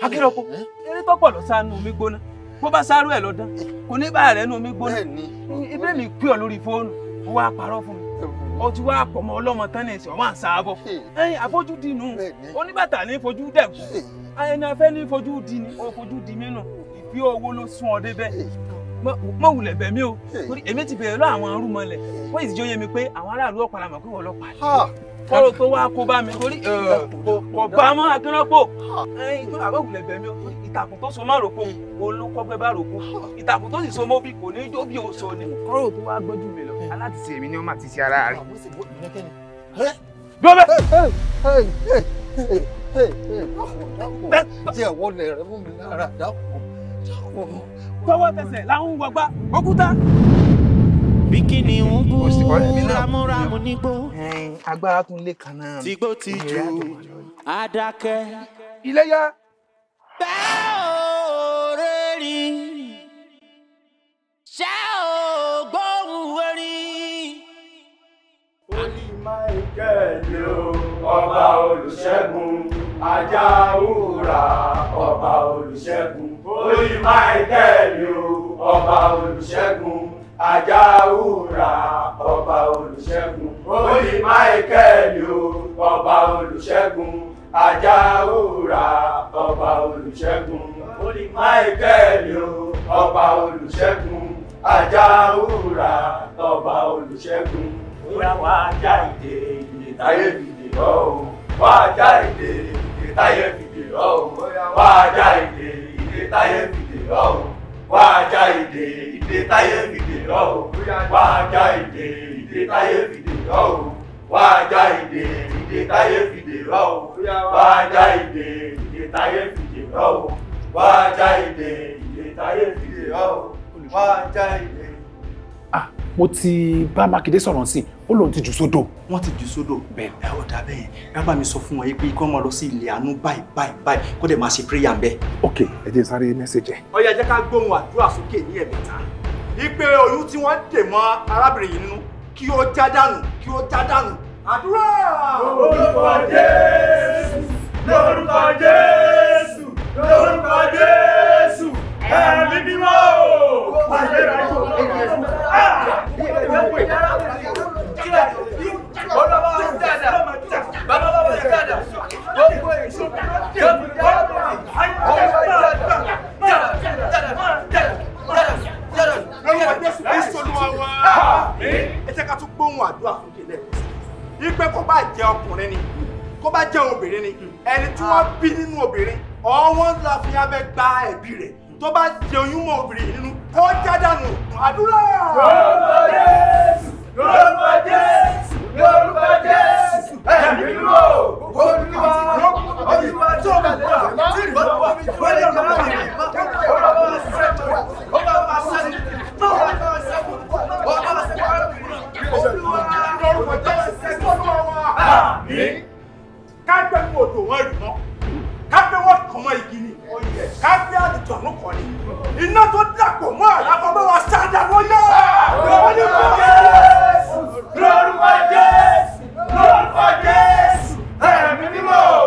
Akínrọ́pò eré tó pọ̀ lọ sánú omi gbóná bó bá sáré ẹ̀ lọ́dán kò ní bá rẹ̀ nú omi gbóná ibẹ̀ mi pè ọ́ lórí fóònù ó wá parọ́ fún mi ó ti wá pọ̀ mọ́ ọlọ́mọ tán ní ìsìn ọmọ àǹsà àbọ̀ ẹ̀yìn àfojúdi nù oníbàtà ní fojú dẹ̀kú ẹni afẹ́ ní fojú di ni ó fojú di mí nù ìfi owó ló sún ọ débẹ̀ mọ wulẹ̀ bẹ̀ mí o torí èmi ti bẹ̀rẹ̀ lọ àwọn arúmọlẹ̀ wọ́n sì jẹ́ ó yé mi pé àwọn aráàlú ọ̀pára mọ̀ pé wọ́n lọ pàdé kọ́rọ̀ tó wá kó bá mi torí kò bá mọ́ Akínrọ́pò àbọ̀ wulẹ̀ bẹ̀ mí o torí ìtàkùn tó so má rògbò olókọ́gbẹ́ bá rògbò ìtàkùn tó sì so mọ́ bí kò ní jó bí oṣù ni kọ́rọ̀ tó wá gbọ́jú mi lọ aláàtìsí èmi ni wọ́n máa ti ṣe ara rẹ̀. Dọ́bẹ̀. Tí ẹ̀ wọlé rẹ̀ fún mi lára dákun. Tọwọ́ tẹsẹ̀ làwọn ń wọgbá òkúta. Bí kìnìún bú ramúramù nígbó. Agbára tún lè kàn náà. Tìgbó ti jù adákẹ́. Iléyá. Bẹ́ẹ̀ ò rẹ́rì, ṣé ò gbóhùn erin? Holy Michael o, ọba olùṣègùn, Ajáwúrà, ọba olùṣègùn. Holy Michael o, ọba olùṣègùn, Ajáwúrà, ọba olùṣègùn. Holy Michael o, ọba olùṣègùn, Ajáwúrà, ọba olùṣègùn. Holy Michael o, ọba olùṣègùn, Ajáwúrà, ọba olùṣègùn. Bóyá wàá já ìdè ìdè táyé fìdè rọ o. Wàá já ìdè ìdè táyé fìdè rọ o. Wàá já ìdè ìdè táyé fìdè rọ o. Wàá já ìdè ìdè táyé fìdè rọ o. Wàá já ìdè ìdè táyé fìdè rọ o. Wàá já ìdè ìdè táyé fìdè rọ o. Wàá já ìdè ìdè táyé fìdè rọ o. Wàá já ìdè ìdè táyé fìdè rọ o. Wàá já ìdè. Mo ti bá Mákindé sọ̀rọ̀ sí i, ó lóun ti jù sódò. Wọ́n ti jù sódò. Bẹ́ẹ̀ ẹ ó dà bẹ́ẹ̀ yẹn. Bá mi sọ fún wọn yìí pé kí wọ́n máa lọ sí ilé àánú báyìí báyìí báyìí kó dẹ̀ máa ṣe prayer ń bẹ́ẹ̀. Ok, ẹ jẹ́ sáré mẹ́sẹ̀jì ẹ̀. Ó yá, jẹ́ ká gbóhùn àdúrà sókè ní ẹ̀mẹ́ta. Ipe oyún tí wọ́n dè mọ́ arábìnrin yìí nínú kí ó já dànù, kí ó já dànù. Àdúrà! Lórúkọ Jésù! Lórúkọ Jésù! Lórúkọ Jésù! Ẹ̀mí mímọ́ o! Ẹ jẹ́ ká tún gbóhùn àdúrà sókè lẹ́ẹ̀kan sí. Ipe kó bá jẹ́ ọkùnrin ni, kó bá jẹ́ obìnrin ni, ẹni tí wọ́n bí nínú obìnrin, ọwọ́n la fi abẹ́ gba ẹ̀bí rẹ̀. Tó bá jẹ oyún mọ́ obìnrin yìí nínú, kó já dànù. Àdúrà! Lórúkọ Jésù! Lórúkọ Jésù! Lórúkọ Jésù! Ẹ̀mí mímọ́ o! Olúwa! Olúwa tó bá wà tí ìlú wa wọlé ìjọba mi. Ká gbé kó odò wọn rì mọ́, ká gbé wọn kàn mọ́ igi ni, ká gbé àlùjọ̀nù kàn ni. Iná tó dàpọ̀ mọ́ àràkọ́ bá wa ṣáàdà wọ́n yá. Lórúkọ Jésù! Lórúkọ Jésù! Lórúkọ Jésù! Ẹ̀mí mímọ́ o!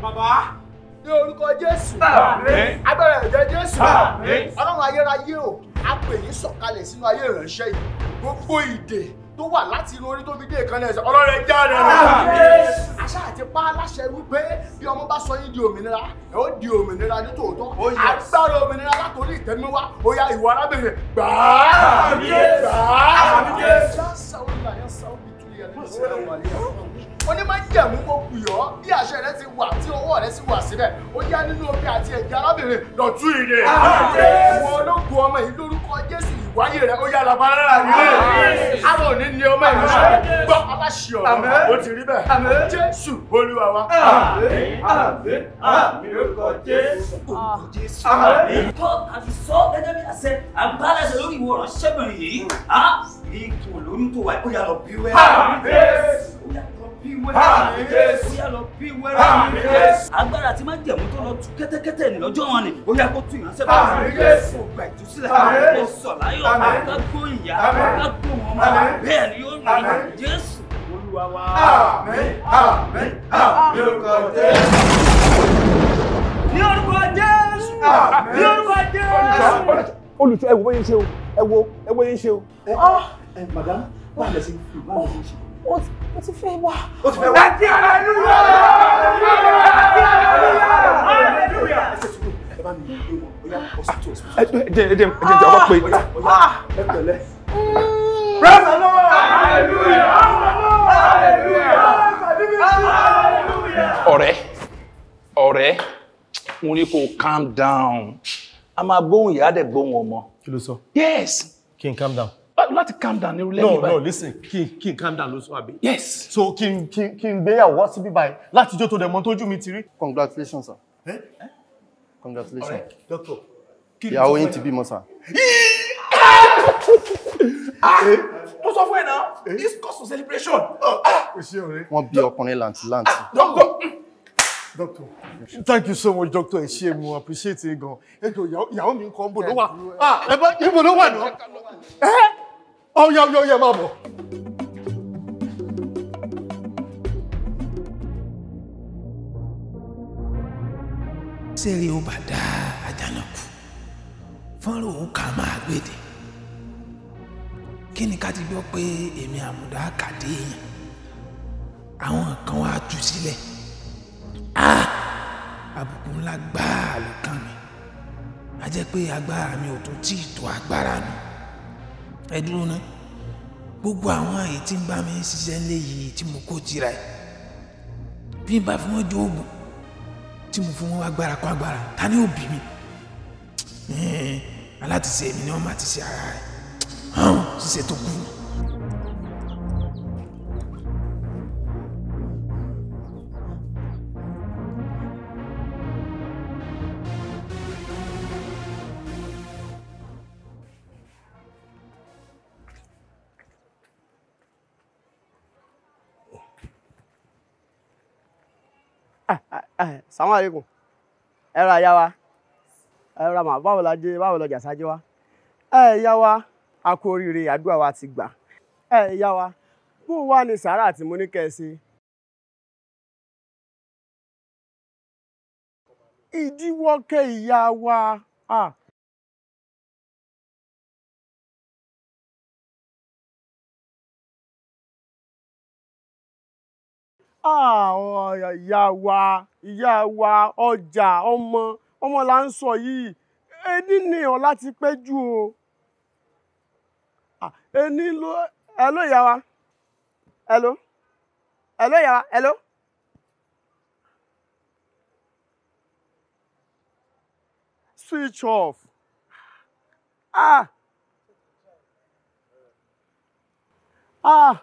Bàbá, ní orúkọ Jésù, agbára ẹ̀jẹ̀ Jésù, Ọlọ́run ayérayé o, a pè yín sọ̀kalẹ̀ sínú ayé ìránṣẹ́ yìí, gbogbo ìdè tó wà láti inú orí tó fi dé ìkànnì ẹsẹ̀, Ọlọ́run ẹ jáde rẹ̀. Àṣà àti pa aláṣẹ wípé bí ọmọ bá sọ yín di òmìnira, ẹ ó di òmìnira ní tòótọ́. Agbára òmìnira látòrí ìtẹ́míwá, ó yá ìwọ arábìnrin gbàá. Gbàá. Onímọ̀jẹ̀mú mo pè ọ́ bí àṣẹ rẹ ti wà tí ọwọ́ rẹ sì wà síbẹ̀, ó yá nínú omi àti ẹ̀jẹ̀ arábìnrin lọ́tún ìrè. Ìwọ ológun ọmọ yìí lórúkọ Jésù ìwáyé rẹ ó yá labalára nílé. Àrùn òní ni ọmọ ìlú ṣe gbọ́ aláṣẹ ọ̀rọ̀ ó ti rí bẹ́ẹ̀. Jésù Olúwa wa. Àmín, àmín, àmín lórúkọ Jésù. Tó àti sọ gẹ́gẹ́ bí àṣẹ àgbàlaṣẹ lórí ìwọ ránṣẹ́bìnrin yìí, ipò lóyún tó wà ó yá lọ bí wẹ́rẹ́. Agbára tí máa jẹ̀mú tó lọ tú kẹ́tẹ́kẹ́tẹ́ ní lọ́jọ́ wọn ni ó yá kó tú ìránṣẹ́ bá wọn kó gba ìtúsílẹ̀ kó sọ̀ láyọ̀ ká gbó ìyá ká gbó wọn mọ́ bẹ́ẹ̀ ni yóò rí Jésù Olúwa wa. Àmín, àmín, àmín lórúkọ Jésù. Ní orúkọ Jésù. Ní orúkọ Jésù. Olùtú ẹ wo bóyá ń ṣe o, ẹ wo ẹ bóyá ń ṣe o. Madam, báwo lẹ ṣe ń fi báwo lẹ ṣe ń ṣe? Ó ti fẹ́ wá. Ó ti fẹ́ wá. Ẹ kí hallelujah! Ẹ kí hallelujah! Hallelujah! Ẹ bá mi gbé wọn. Ẹ jẹ́ ẹ jẹ́ ẹ jẹ́ ọkọ pé. Ẹ pẹ̀lẹ́. Praise the Lord! Hallelujah! Hallelujah! Hallelujah! Ọ̀rẹ́, ọ̀rẹ́, mo ní kó calm down. A máa gbóhùn ìyá dẹ̀ gbóhùn ọmọ. Kí ló sọ? Yes. Kí n calm down. Láti calm down ní orílẹ̀-èdè No, báyìí. no, listen, kí n calm down ló sọ àbí? Yes. So kí n gbéyàwó wá síbí báyìí láti jó tó dẹ̀ mọ́ tójú mi ti rí. Congratulations, sir. Congratulations. Doctor. Ìyàwó yín ti bímọ, sir. Mo sọ fún ẹ náà, this calls for celebration. Wọ́n bí ọkùnrin làǹtìlanti. Doctor, thank you so much, doctor. Ẹ ṣé, mo appreciate it gan. Ẹ jọ̀ọ́, ìyàwó mi ń kọ́, níbo ló wà? Ah, ẹ bá, níbo ló wà náà? Ẹ́ ọ̀ya ọ̀ya ọ̀ya máa bọ̀. Sẹ́rí ó bá dá àjànàkú fọ́nrán òun kà máa gbèdè. Kí ni ká ti gbọ́ pé èmi àmùdá kàdé èèyàn, àwọn kan wá tú sílẹ̀. Àbùkù ńlá gbáà ló kàn mí. A jẹ́ pé agbára mi ò tún tí ì tó agbára nù. Ẹ dúró ná, gbogbo àwọn èyí tí ń bá mi ṣiṣẹ́ ńlẹ̀ yìí tí mo kó tira ẹ̀, bí n bá fi wọ́n jó oògùn tí mo fún wọn agbára kó agbára, ta ni ó bí mi? Alátiṣe mi ni wọ́n máa ti ṣe ara rẹ̀ hàn ṣiṣẹ́ tó kù. Salaam alaikum. Ẹ ra ìyá wa, ẹ ra mà, báwo la dé, báwo lọjà sáájú wa? Ẹ ìyá wa, a kú oríire, àdúrà wa ti gbà. Ẹ ìyá wa, bó wà ní sàárà tí mo ní kẹ́ ẹ ṣe? Ìdíwọ́ kẹ́ ìyá wa. Ah. Ìyá wa, ìyá wa, ọjà ọmọ ọmọ là ń sọ yìí. Ẹni ní ọlá ti pẹ́ jù o. Ẹni ló, hello ìyá wa, hello, hello ìyá wa, hello. Switch off. Ah ah.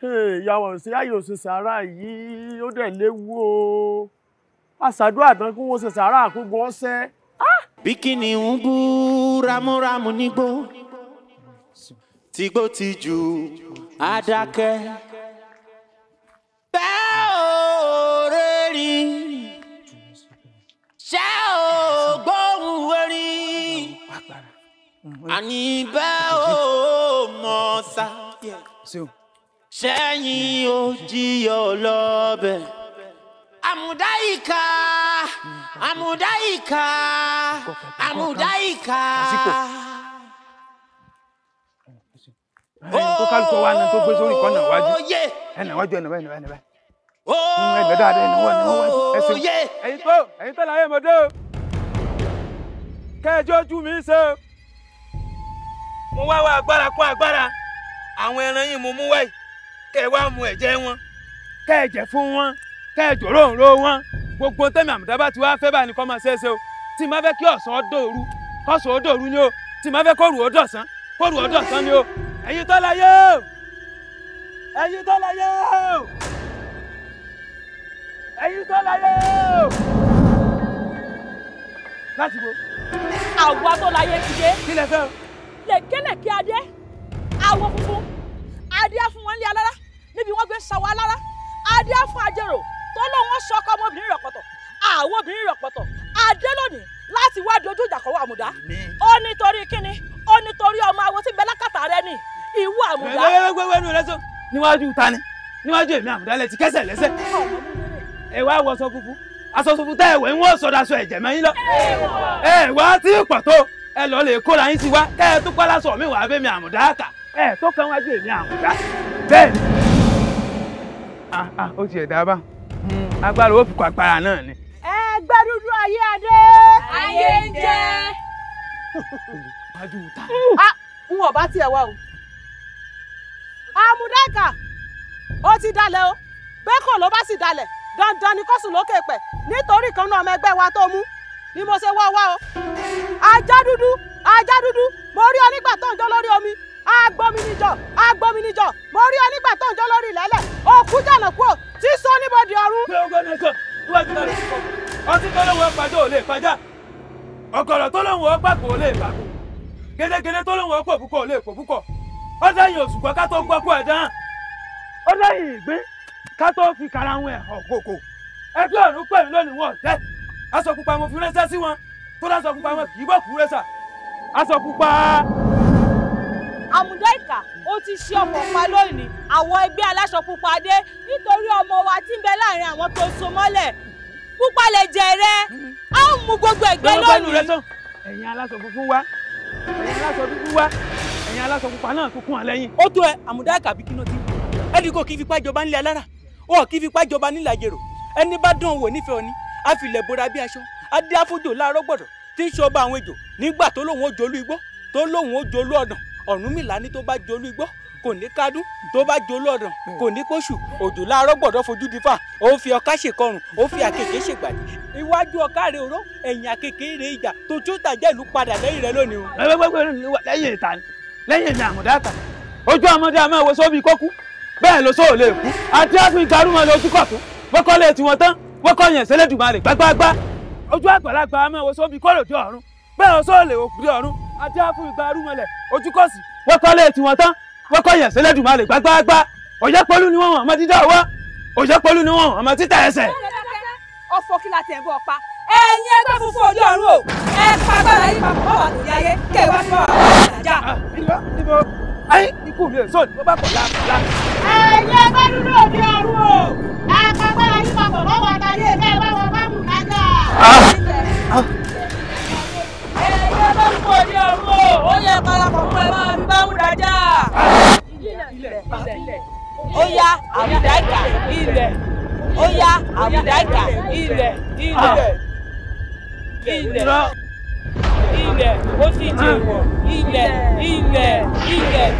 Ìyàwó ṣe ayò ṣe sàárà yìí, ó dẹ̀ léwu o. Àṣàdúrà tán kí wọ́n ṣe sàárà àkógbó ọ̀sẹ̀. Bí kìnìún bú ramúramù nígbó, tìgbó ti jù á dákẹ́. Bẹ́ẹ̀ ò rẹ́rì, ṣé ò gbóhùn erin? Àní bẹ́ẹ̀ ò mọ̀ sá. Sẹ́yìn ó jíyọ̀ lọ́bẹ̀. Àmùdá ìka, àmùdá ìka, àmùdá ìka. Tó kálukọ wa náà tó gbé sórí kọ́nà wájú. Ẹnà wájú, ẹnà wájú, ẹnà wájú. Ẹnà dáadáa, ẹnà wájú, ẹnà wájú. Ẹ̀yin tó láyé mọ̀dé o. Kẹ́ẹ̀jọ́ ojú mi ṣe o. Mo wá wá agbára kún agbára. Àwọn ẹran yìí mo mú wáyìí. Kẹ́ ẹ wá mu ẹ̀jẹ̀ wọn, kẹ́ ẹ jẹ̀ fún wọn, kẹ́ ẹ jòróǹro wọn. Gbogbo tẹ́mi àmùdá bá ti wá fẹ́ báyìí ni kọ́ máa ṣe é ṣe o. Tí n bá fẹ́ kí ọ̀sán ó dòru, kọ́sàn ó dòru ni o. Tí n bá fẹ́ kóru ó dọ̀sán, kóru ó dọ̀sán ni o. Ẹ̀yin tó láyé o! Ẹ̀yin tó láyé o! Ẹ̀yin tó láyé o! Láti bo. Àwa tó láyé ti dé. Kí lẹ fẹ́ o? Lèkélèké adé, àwọ̀ funfun, adé á fún wọn ní alára níbi wọ́n gbé ń ṣàwọ̀ alára, adé á fún ajérò tó lóun ó ṣọkọ ọmọbìnrin rọ̀pọ̀tọ̀, àwọn obìnrin rọ̀pọ̀tọ̀, adé lónìí láti wá dojú ìjà kọ àmùdá. Ó nítorí kíni? Ó nítorí ọmọ awo tí ń bẹ lákàtà rẹ ni ìwọ àmùdá. Wẹ́wẹ́wẹ́wẹ́ nù lẹ́sọ̀ níwájú ta ni? Níwájú èmi àmùdá lẹ ti kẹ́sẹ̀ lẹ́sẹ̀. Ẹ wá wọṣọ funfun, aṣọ funfun tẹ́ ẹ̀wẹ̀ ń wọ́n sọ̀dọ̀ aṣọ ẹ̀jẹ̀ mẹ́yìn lọ. Ẹ wá tí pọ̀ tó ẹ lọ lè kóra yín sí wa kẹ́ ẹ tó pálá sọ̀ mí wàá bẹ́ mi àmùdá kà ẹ tó kàn wájú èmi àmùdá. Bẹ́ẹ̀ ni. Ó tiẹ̀ dábàá agbára ó fi kọ agbára náà ni. Ẹgbẹ́ dúdú ayé adé. Láyé ń jẹ́. N ò bá tiẹ̀ wá o. Àmúdáìkà ó ti dalẹ̀ o, bẹ́ẹ̀kọ̀ ló bá sì dalẹ̀ dandan ni kó sùn lókè pẹ̀ nítorí kan náà ọmọ ẹgbẹ́ wa tó mú ni mo ṣe wá wá o. Ajá dúdú, ajá dúdú, mo rí ọ nígbà tó ń jó lórí omi, agbomi níjọ, agbomi níjọ, mo rí ọ nígbà tó ń jó lórí ilẹ̀lẹ̀, òkú jànà kú ò tí sọ níbodè ọ̀run. Pé ọgọ́ náà sọ, níwájú náà lè sọ, ọtí tó lóun ọ̀pá tó ò lè pàjá, ọ̀gọ̀rọ̀ tó lóun ọ̀pá kò lè pàkó, gédégédé tó lóun ọ̀pọ̀ púpọ̀ ò lè pò púpọ̀, ó dẹ́yìn òṣùpá ká tó gbọ́ kú ẹ̀ dán, ó dẹ́yìn ìgbín ká tó fi karahun ẹ̀ hàn kòkò, ẹgbẹ́ ọ̀run pè mí lónìí wọn jẹ́, aṣọ pupa mo fi ránṣẹ́ sí wọn, tó dáṣọ pupa wọn kì í bọ̀ kú rẹ́sà, aṣọ pupa. Àmúdáìkà ó ti ṣe ọkọ̀ pa lónìí àwọn ẹgbẹ́ aláṣọ pupa dé nítorí ọmọ wa tí ń bẹ láàrin àwọn tó so mọ́lẹ̀ pupa lè jẹ rẹ á ó mú gbogbo ẹgbẹ́ lónìí. Ẹ̀yin aláṣọ funfun wá, ẹ̀yin aláṣọ dúdú wá, ẹ̀yin aláṣọ pupa náà tún kún wa lẹ́yìn. Ó tó ẹ Àmúdáìkà bí kíná ti ẹnì kò kí fipá jọba nílẹ̀ alára ó kí fipá jọba nílẹ̀ àjèrò ẹni bá dán wò nífẹ̀ẹ́ òní á filẹ̀ bora bí aṣọ adé afọ́jò láàárọ̀ gbọ̀dọ̀ tí ń ṣọba àwọn ejò nígbà tó lóun ó jolú igbó tó lóun ó jolú ọ̀dàn Ọ̀rúnmìlà ní tó bá jolú igbó kò ní kádún tó bá jolú ọ̀dàn kò ní kóṣù òjò láàárọ̀ gbọ̀dọ̀ fojú di fà ó fi ọká ṣèkọrùn ó fi àkekèé ṣègbàdì iwájú ọká rè oró ẹ̀yìn àkekèé rè ìjà tó tó tàjẹ́ ìlú padà lẹ́yìn rẹ lónìí o. Lẹ́yìn ìta ni lẹ́yìn ìní Àmúdáìkà ojú ọmọdé àmọ́ ìwé sóbi kókú bẹ́ẹ̀ ló sóò lè kú àti àfin ìgarúmọ lójú kọ̀tún wọ́kọ́ lè tiwọn tán wọ́kọ́ yẹn sẹ́lẹ̀dùmarè gbágbágbá ojú àgbàlagbà àmọ́ ìwé sóbi kọ́rò dé ọ̀run bẹ́ẹ̀ ló sóò lè òkú dé ọ̀run àti àfin ìgarúmọlẹ̀ ojú kọ̀sì wọ́kọ́ lè tiwọn tán wọ́kọ́ yẹn sẹ́lẹ̀dùmarè gbágbágbá òyẹ́pọ̀lú ni wọ́n ọmọ dídá ọwọ́ òyẹ́pọ̀lú ni wọ́n ọmọ títà ẹsẹ̀. Ọ̀fọ̀ kí la tẹ̀ ń bọ̀ pa ẹ̀yin ẹgbẹ́ funfun òde ọ̀run o ẹ pa agbára yín papọ̀ mọ́ wà lórí ayé kẹ́ ẹ wá sí wàhálà ìdájà. Ayé ikú mi ò sóòdì bó bá kọ̀ láàpọ̀ lá. Ẹ̀yin ẹgbẹ́ dúdú òde ọ̀run o ẹ pa agbára yín papọ̀ mọ́ wà láyé kẹ́ ẹ wá wọn bá mú lájà. Ẹ̀yin ẹgbẹ́ funfun òde ọ̀run o ó yẹ parapọ̀ mọ́ ẹ máa fi bá mú dájà. Ó yá Àmúdáìkà ilẹ̀. Ó yá Àmúdáìkà ilẹ̀ ilẹ̀ ilẹ̀ ilẹ̀ ó sì jẹ̀wọ̀ ilẹ̀ ilẹ̀ ilẹ̀.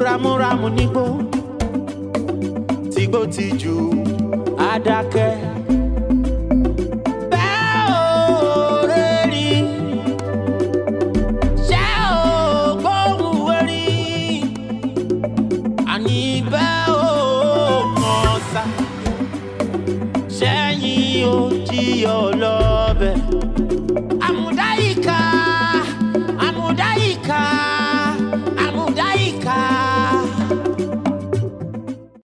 Ramúramù nígbó tìgbó ti jù adákẹ́.